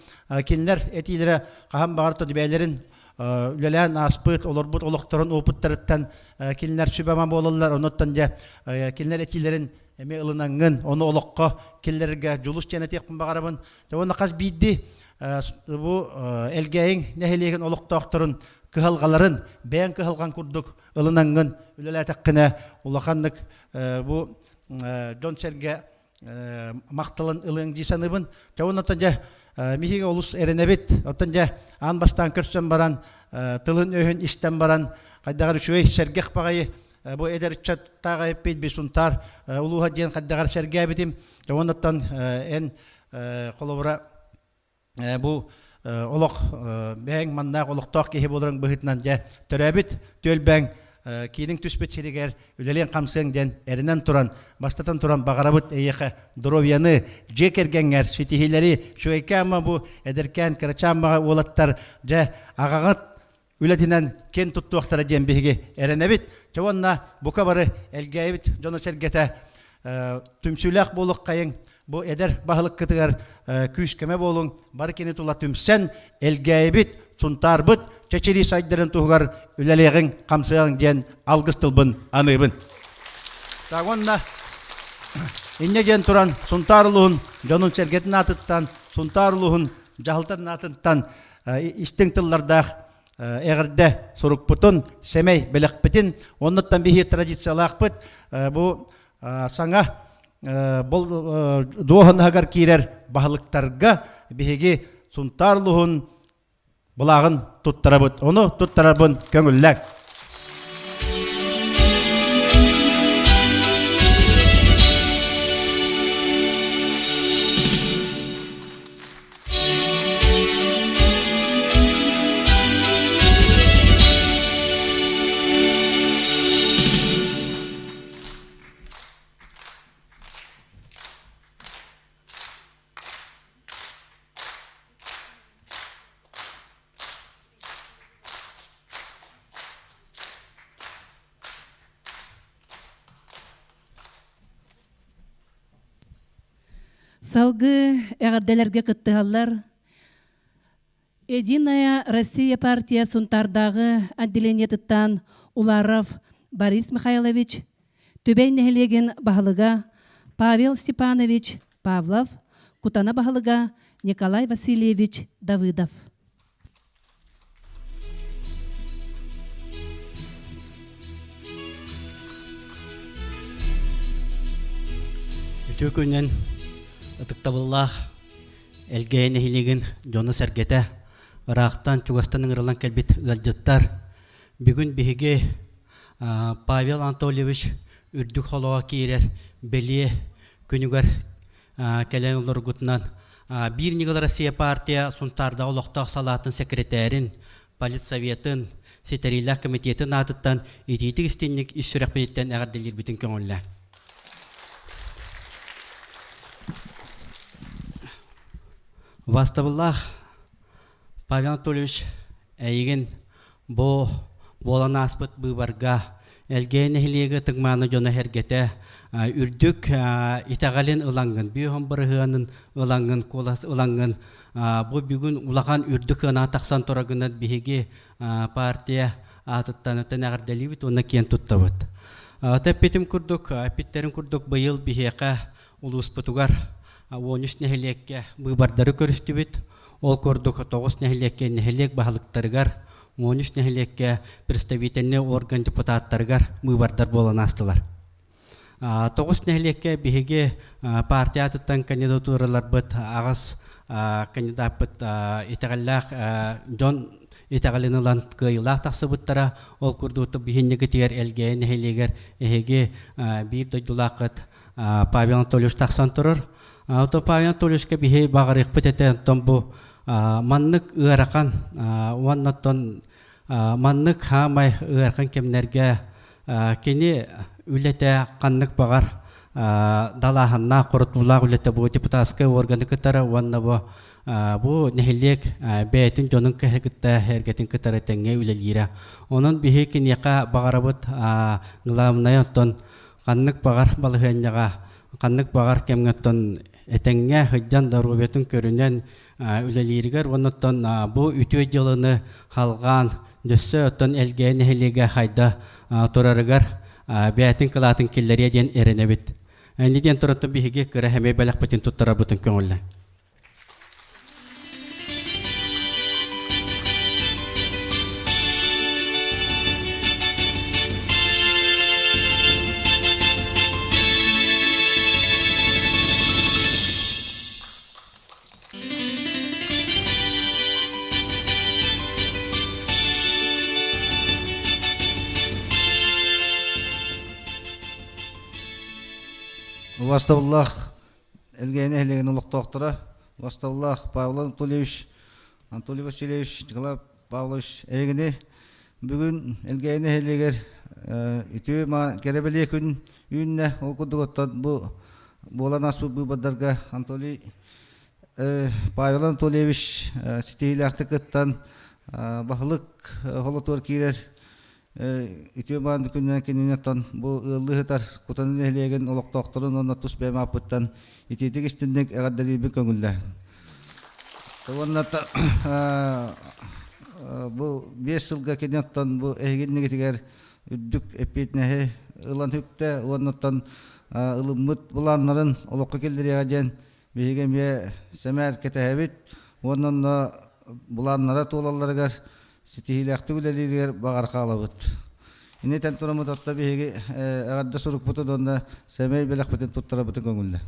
Кинилэр этиилэрэ хаһан баҕар то бэйэлэрин үлэлээн ааспыт, олорбут олохторун опыттарыттан кинилэр сүбэ-ама буолаллар. Онуттан дьэ кинилэр этиилэрин эмиэ ылынаҥҥын, ону олоххо киллэрэргэ дьулус диэн этиэхпин баҕарабын. Уонна хас биирдии бу Элгээйиҥ нэһилиэгин олохтоохторун кыһалҕаларын бэйэҥ кыһалҕан курдук ылынаҥҥын үлэлээтэххинэ улаханнык бу дьон-сэргэ махталын ылыаҥ дии саныыбын. Дьэ оннуттан дьэ миһиги олус эрэнэбит. Оттон дьэ аан бастаан көрсөн баран, тылын-өһүн истэн баран, хайдаҕар үчүгэй сэргэх баҕайы бу эдэр ыччаттаах эппит Бисунтаар улууһа диэн хайдаҕар сэргээбитим. Дьэ оннуттан эн холобура бу олох бэйэҥ маннаах олохтоох киһи буоларыҥ быһыытынан дьэ төрөөбүт түөлбэҥ кииниҥ түспүт сиригэр үлэлиэҥ-хамсыаҥ диэн эрэнэн туран бастатан туран баҕарабыт эйиэхэ здоровьяны дьиэ кэргэҥҥэр ситиһиилэри үчүгэйкэ ама бу эдэркээн кырачаан баҕа уолаттар дьэ аҕаҕыт үлэтинэн киэн туттуохтара диэн биһиги эрэнэбит. Чэ уонна бука бары Элгээйибит дьоно-сэргэтэ түмсүүлээх буолуоххайыҥ, бу эдэр баһылыккытыгар күүс-көмө буолуҥ, бары кини тула түмсэн Элгээйибит, Сунтаарбыт чэчирии сайдарын туһугар үлэлиэҕиҥ, хамсыаҕыҥ диэн алгыс тылбын аныыбын. Так уонна инньэ диэн туран Сунтаар улууһун дьонун-сэргэтин аатыттан, Сунтаар улууһун дьаһалтатын аатыттан истиҥ тыллардаах эҕэрдэ сурукпутун, сэмэй бэлэхпитин, оннуттан биһиги традициялаахпыт бу саҥа дуоһунаһыгар киирэр баһылыктарга биһиги Сунтаар улууһун былааҕын туттарабыт. Ону туттарарбын көҥүллээҥ. Салгыы эҕэрдэлэргэ кыттыһаллар Единая Россия партия Сунтаардааҕы отделениетыттан Уларов Борис Михайлович, Түбэй нэһилиэгин баһылыга Павел Степанович Павлов, Кутана баһылыга Николай Васильевич Давыдов. Үтүө күнүнэн ытыктабыллаах Элгээйи нэһилиэгин дьоно-сэргэтэ, ыраахтан, чугастан ыҥырыллан кэлбит ыалдьыттар, бүгүн биһиги Павел Анатольевич үрдүк холоҕо киирэр бэлиэ күнүгэр кэлэн олоргутунан Биир ньыгыл Россия партия Сунтаардаҕы олохтоох салаатын секретэрин, политсоветын, ситэриилээх комитетын аатыттан итиитик истинник ис сүрэхпититтэн эҕэрдэлиирбитин көҥүллээ. Убаастабыллаах Павел Анатольевич, эйигин бу буолан ааспыт быыбарга Элгээйи нэһилиэгэ Тыгмааны дьоно-сэргэтэ үрдүк итэҕэлин ылаҥҥын, бүөһүн бырыһыанын ылаҥҥын, куолас ылаҥҥын бу бүгүн улахан үрдүк сыанаҕа тахсан тураргынан биһиги партия аатыттан эҕэрдэлиибит уонна киэн туттабыт. Эппитим курдук, эппиттэрин курдук быйыл биһиэхэ улууспутугар 13 нэһилиэккэ быыбардары көрүстүбүт. Ол курдук 9 нэһилиэккэ нэһилиэк баһылыктарыгар, 13 нэһилиэккэ представительнай орган депутаттарыгар быыбардар буолан аастылар. 9 нэһилиэккэ биһиги партия аатыттан кандидатураларбыт аҕыс кандидаппыт итэҕэллээх дьон итэҕэлин ылан кыайыылаах тахсыбыттара. Ол курдук биһиннигитигэр Элгээйи нэһилиэгэр эһиги биир дойдулааххыт Павел Анатольевич тахсан турар. Ото Павел Анатольевичка биһи баҕарыахпыт этэ онтон бу маннык ыарахан уонна оттон маннык хаамай ыарахан кэмнэргэ кини үлэтэ ханнык баҕар далааһыннаах хорутуулаах үлэтэ бу депутатскай органы кытары уонна бу бу нэһилиэк бэйэтин дьонун кытта эргэтин кытары тэҥҥэ үлэлиирэ. Онон биһи киниэхэ баҕарабыт главное оттон ханнык баҕар балаһыанньаҕа, ханнык баҕар кэмҥэ оттон этэҥҥэ сылдьан доруобуйатын көрүнэн үлэлииригэр уонна оттон бу үтүө дьыаланы халҕаан өссө оттон Элгээйи нэһилиэгэ хайда турарыгар бэйэтин кылаатын киллэриэ диэн эрэнэбит. Инни диэн туран биһиги кыра хэмэй бэлэхпитин туттарарбытын көҥүллэ. Убастабыллаах Элгээйи нэһилиэгин олохтоохторо Востовлаах Павел Анатольевич, Анатолий Васильевич, Николай Павлович эһигини бүгүн Элгээйи нэһилиэгэр үтүө кэрэ бэлиэ күн үүннэ. Ол курдук оттон бу буолан ааспыт быыбардарга Анатолий Павел Анатольевич ситиһиилээхтик кыттан баһылык холотугар киирэр Үтүө мааны күнүнэн кинини оттон бу ыаллыы сытар Кутаны нэһилиэгин олохтоохторун уонна тус бэйэм ааппыттан итиитик истинник эҕэрдэлиирбин көҥүллээ. Уонна бу 5 сылга кини оттон бу эһигиннигитигэр үрдүк эппиэтинэһи ылан үктэ уонна оттон ылыммыт былааннарын олоххо киллэриэҕэ диэн биһиги эмиэ сэмээр кэтэһэбит уонна онно былааннара туолалларыгар ситиһиилээхтик үлэлииригэр баҕар хаалабыт. Инитэн тураммыт отто биһиги эҕэрдэ сурукпутун уонна сэмэй бэлэхпитин туттарабытын көҥүллэ.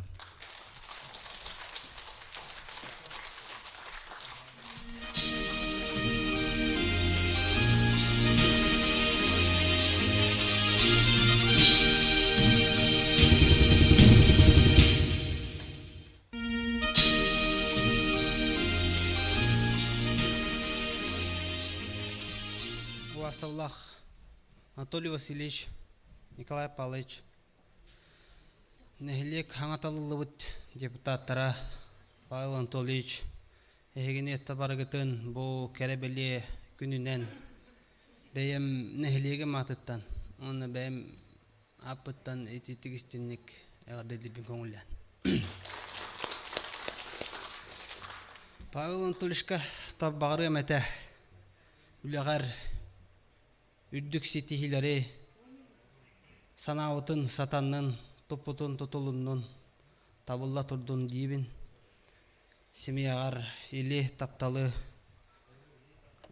Убаастабыллаах Анатолий Васильевич, Николай Павлович, нэһилиэк хаҥаталыллыбыт депутаттара Павел Анатольевич, эһигини барыгытын бу кэрэ бэлиэ күнүнэн бэйэм нэһилиэгим аатыттан уонна бэйэм ааппыттан итиитик истинник эҕэрдэлиирбин көҥүллээн. Павел Анатольевичка тарбаҕарыам этэ үлэҕэр үрдүк ситиһиилэри, санаабытын сатаннын, туппутун тутулуннун, табылла турдун диибин. Семьяҕар или тапталы,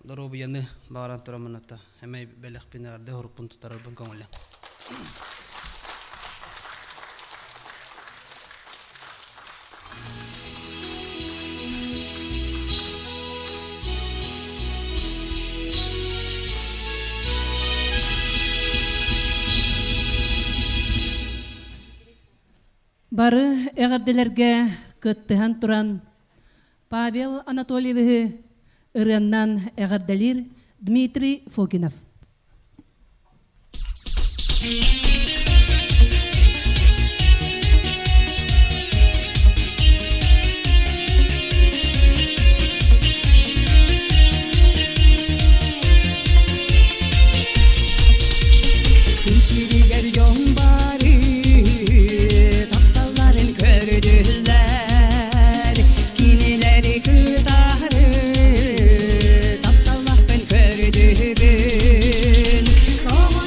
доруобуйаны баҕаран тураммын ата эмэй бэлэхпин эҕэрдэ урукпун тутарарбын көҥүллэн. Бары эҕэрдэлэргэ кыттыһан туран Павел Анатольевиһы ырыаннан эҕэрдэлиир Дмитрий Фокинов. Күн сиригэр дьон бары тапталларын көрдүлэр, кинилэри кытары тапталлахпын көрдүбүн. Тоҕо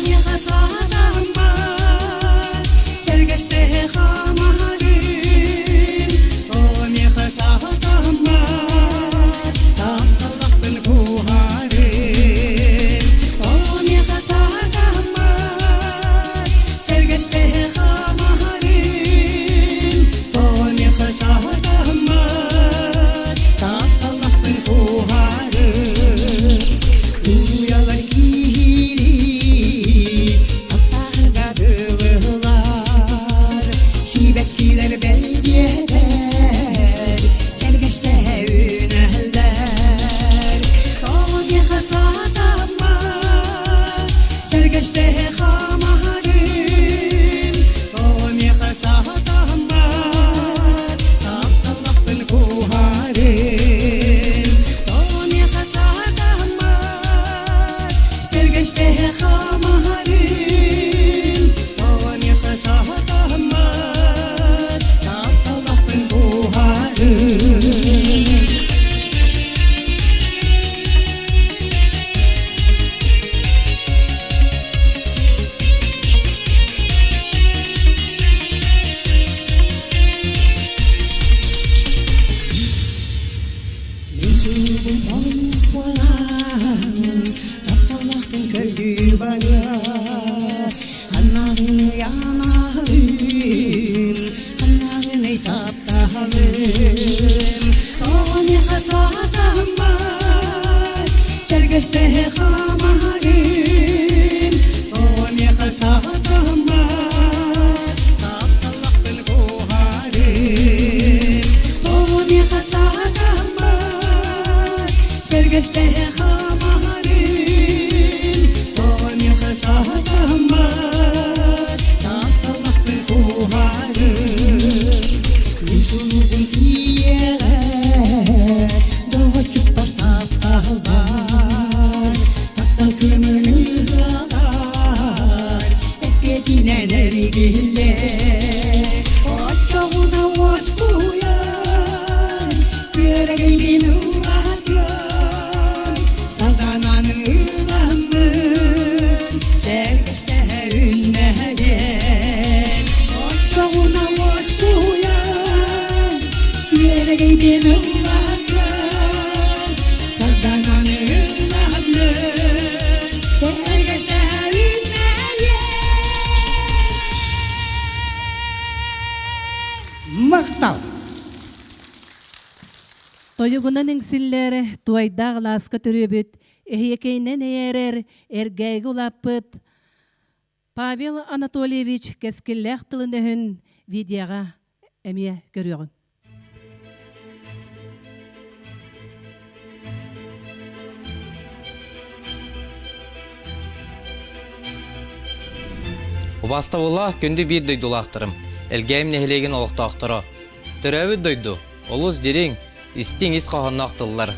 саатаммат, сэргэстэһэ хаамарым, тоҕо миэхэ саатаммат, тапталлахпын куһарым. Тоҕо миэхэ саатаммат, сэргэстэһэ хаамарым, тоҕо миэхэ саатаммат, тапталлахпын куһарым. Уйалар киһилии таптаһарга дылылар, сибэккилэр бэлиэтэр, сэргэстэһэ үнэллэр. Тоҕо миэхэ саатаммат, сэргэстэһэ хаамарым, тоҕо миэхэ саатаммат, тапталлахпын куһарым. Тоҕо миэхэ саатаммат, сэргэстэһэ хаамарым, тоҕо миэхэ саатаммат, тапталлахпын куһарым. Мин сүүрбүн холкуолаан, тапталлахпын көрдүү барыа. Ханнаҕыный анаһым, ханнаҕыный таптаһалым. Тоҕо миэхэ саатаммат, сэргэстэһэ хаамарым. Тоҕо миэхэ саатаммат, тапталлахпын куоһарым. Тоҕо миэхэ саатаммат, сэргэстэһэ хаамарым. Тоҕо миэхэ саатаммат, тапталлахпын куоһарым. Мин сулугум тиийиэҕэ, доҕоччукпар тапталбар, таптал кыымын ыһыаҕар, эппиэтинэн эргиллэ. Оччоҕуна уоскуйан, күөрэгэйбин ыллатыам, сардаананы ыламмын, сэргэстэһэ үннэһэриэм. Оччоҕуна уоскуйан, күөрэгэйбин ыллатыам, сардаананы ыламмын, сэргэстэһэ үннэһэриэм. Махтал! Тойугунан иҥсиллэр, туойдаах алааска төрүөбүт, эһиэкэйинэн эйээрэр, эргээги улааппыт Павел Анатольевич кэскиллээх тылын-өһүн видеоҕа эмиэ көрүөҕүҥ. Убаастабыллаах күндү биир дойдулаахтарым, Элгээйим нэһилиэгин олохтоохторо. Төрөөбүт дойду олус дириҥ, истиҥ ис хоһоонноох тыллар.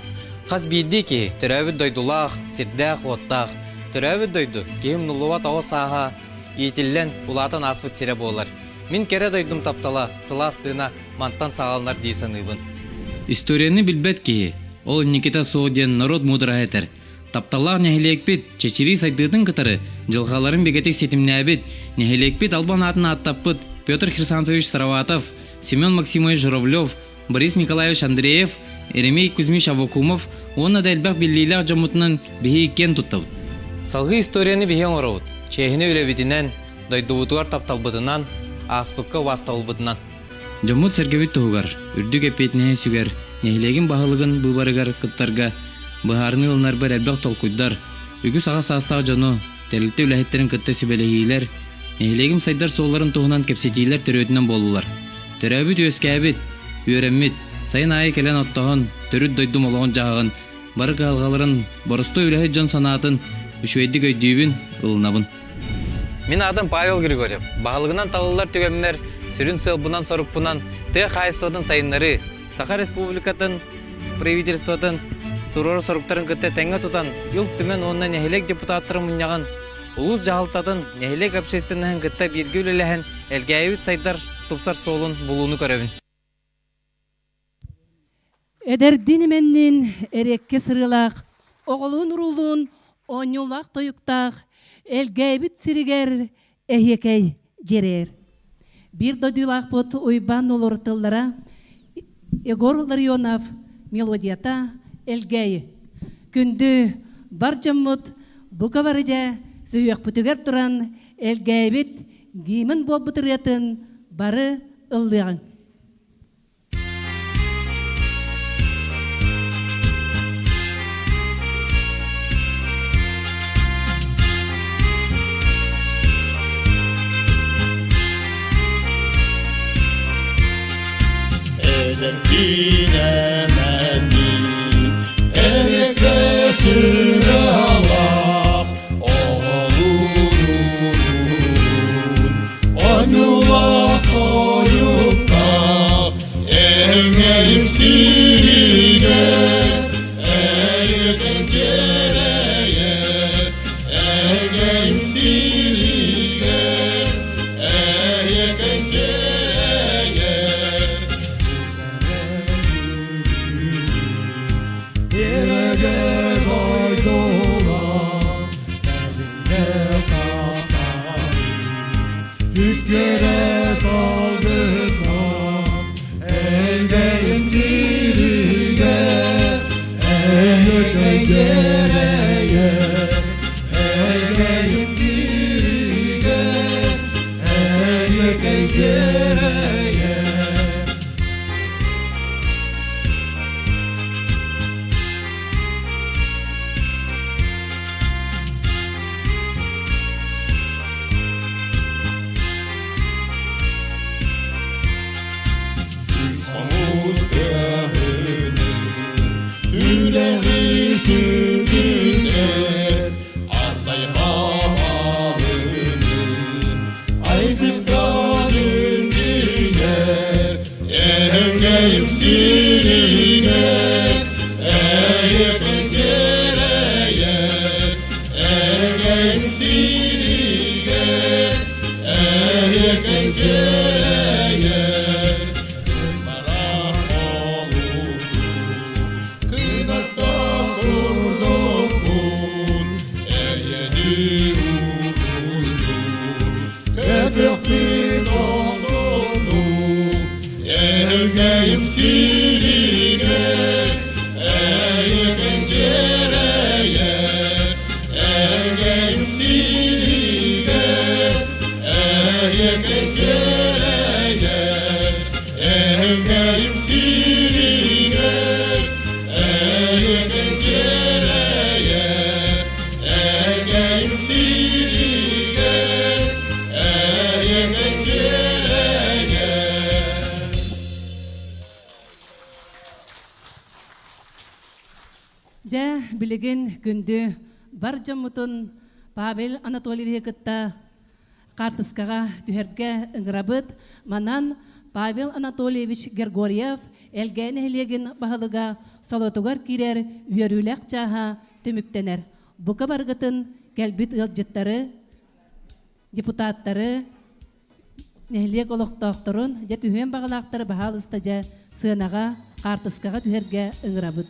Хас биирдии киһи төрөөбүт дойдулаах, сирдээх-уоттаах. Төрөөбүт дойду киһи умнуллубат оҕо сааһа иитиллэн, улаатан ааспыт сирэ буолар. Мин кэрэ дойдум таптала, сылаас тыына мантан саҕаланар дии саныыбын. Историяны билбэт киһи, ол инникитэ суох диэн норуот муудараһа этэр. Тапталлаах нэһилиэкпит чэчирии сайдыытын кытары дьылҕаларын бигэтик ситимнээбит, нэһилиэкпит албан аатын ааттаппыт Петр Хрисантович Сароватов, Семен Максимович Журавлев, Борис Николаевич Андреев, Еремей Кузьмич Аввакумов уонна да элбэх биллиилээх дьоммутунан биһиги киэн туттабыт. Салгыы историяны биһи оҥоробут. Чиэһинэ үлэбитинэн, дойдубутугар тапталбытынан, ааспыкка убаастабылбытынан. Дьоммут-сэргэбит туһугар, үрдүк эппиэтинэһи сүгэр, нэһилиэгин баһылыгын быыбарыгар кыттарга быһаарыныы ылынарбар элбэх толкуйдар, үгүс аҕа саастаах дьону, тэрилтэ үлэһиттэрин кытта сүбэлэһиилэр, нэһилиэгим сайдар суолларын туһунан кэпсэтиилэр төрүөтүнэн буоллулар. Төрөөбүт-үөскээбит, үөрэммит, сайын аайы кэлэн оттоһон, төрүт дойдум олоҕун-дьаһаҕын, бары кыһалҕаларын, боростуой үлэһит дьон санаатын үчүгэйдик өйдүүбүн, ылынабын. Мин аатым Павел Григорьев. Баһылыгынан талыллар түгэммэр сүрүн сыалбынан-сорукпунан тыа хаһаайыстыбатын сайыннарыы, Саха Республикатын правительствотын туруору соруктарын кытта тэҥҥэ тутан Ил Түмэн уонна нэһилиэк депутаттарын мунньаҕын, улуус дьаһалтатын, нэһилиэк общественноһын кытта бииргэ үлэлэһэн Элгээйибит сайдар, тупсар суолун булууну көрөбүн. Эдэрдиин имэнниин эриэккэ сырыылаах, оҕолуун-уруулуун оонньуулаах тойуктаах Элгээйбит сиригэр эһиэкэй дьиэрээр. Биир дойдулаахпыт Уйбаан Нолор тыллара Егор Ларионов мелодията Элгээйи. Күндү бар дьоммут бука бары дьэ сүһүөхпүтүгэр туран Элгээйбит гимн буолбут ырыатын бары ыллыаҕыҥ. Эдэрдиинэмэни эрэкэтүрэ алаах оҕолуурун Оньула хойуктаах эҥэйим сиригэр эйэтэн дьиэрэйэр эҥэйим сиригэр эйэтэн дьиэрэйэр Эрэгэй дойдула Сүккэрэ салгына элгэйим сиригэр эйэкэй дьиэрэйэр элгэйим сиригэр эйэкэй дьиэрэйэр Хомус тыаһыны сүрэҕи сүтүтэр ардай хаалыны айгыстан үргүйэр эһэҥҥэйим сиригэр эйэкэн дьиэрэйэр эһэҥҥэйим сиригэр эйэкэн дьиэрэйэр барар олуку кынатта курдукпун эйэни угуйдур Көпөхпүт охсуннук, эһэлгэйим сиригэр, эйэкэн дьиэрэйэр, эһэлгэйим сиригэр, эйэкэн дьиэрэйэр, эһэлгэйим сиригэр, эйэкэн дьиэрэйэр, эһэлгэйим сиригэр, эйэкэн дьиэрэйэр. Дьэ, билигин күндү бар дьоммутун Павел Анатольевиһы кытта Хаартыскаҕа түһэргэ ыҥырабыт. Манан Павел Анатольевич Гергорьев Элгээйи нэһилиэгин баһылыга солотугар киирэр үөрүүлээх чааһа түмүктэнэр. Бука барыгытын кэлбит ыалдьыттары, депутаттары, нэһилиэк олохтоохторун, дьэ түһүөн баҕалаахтары баһаалыста дьэ сыанаҕа, хаартыскаҕа түһэргэ ыҥырабыт.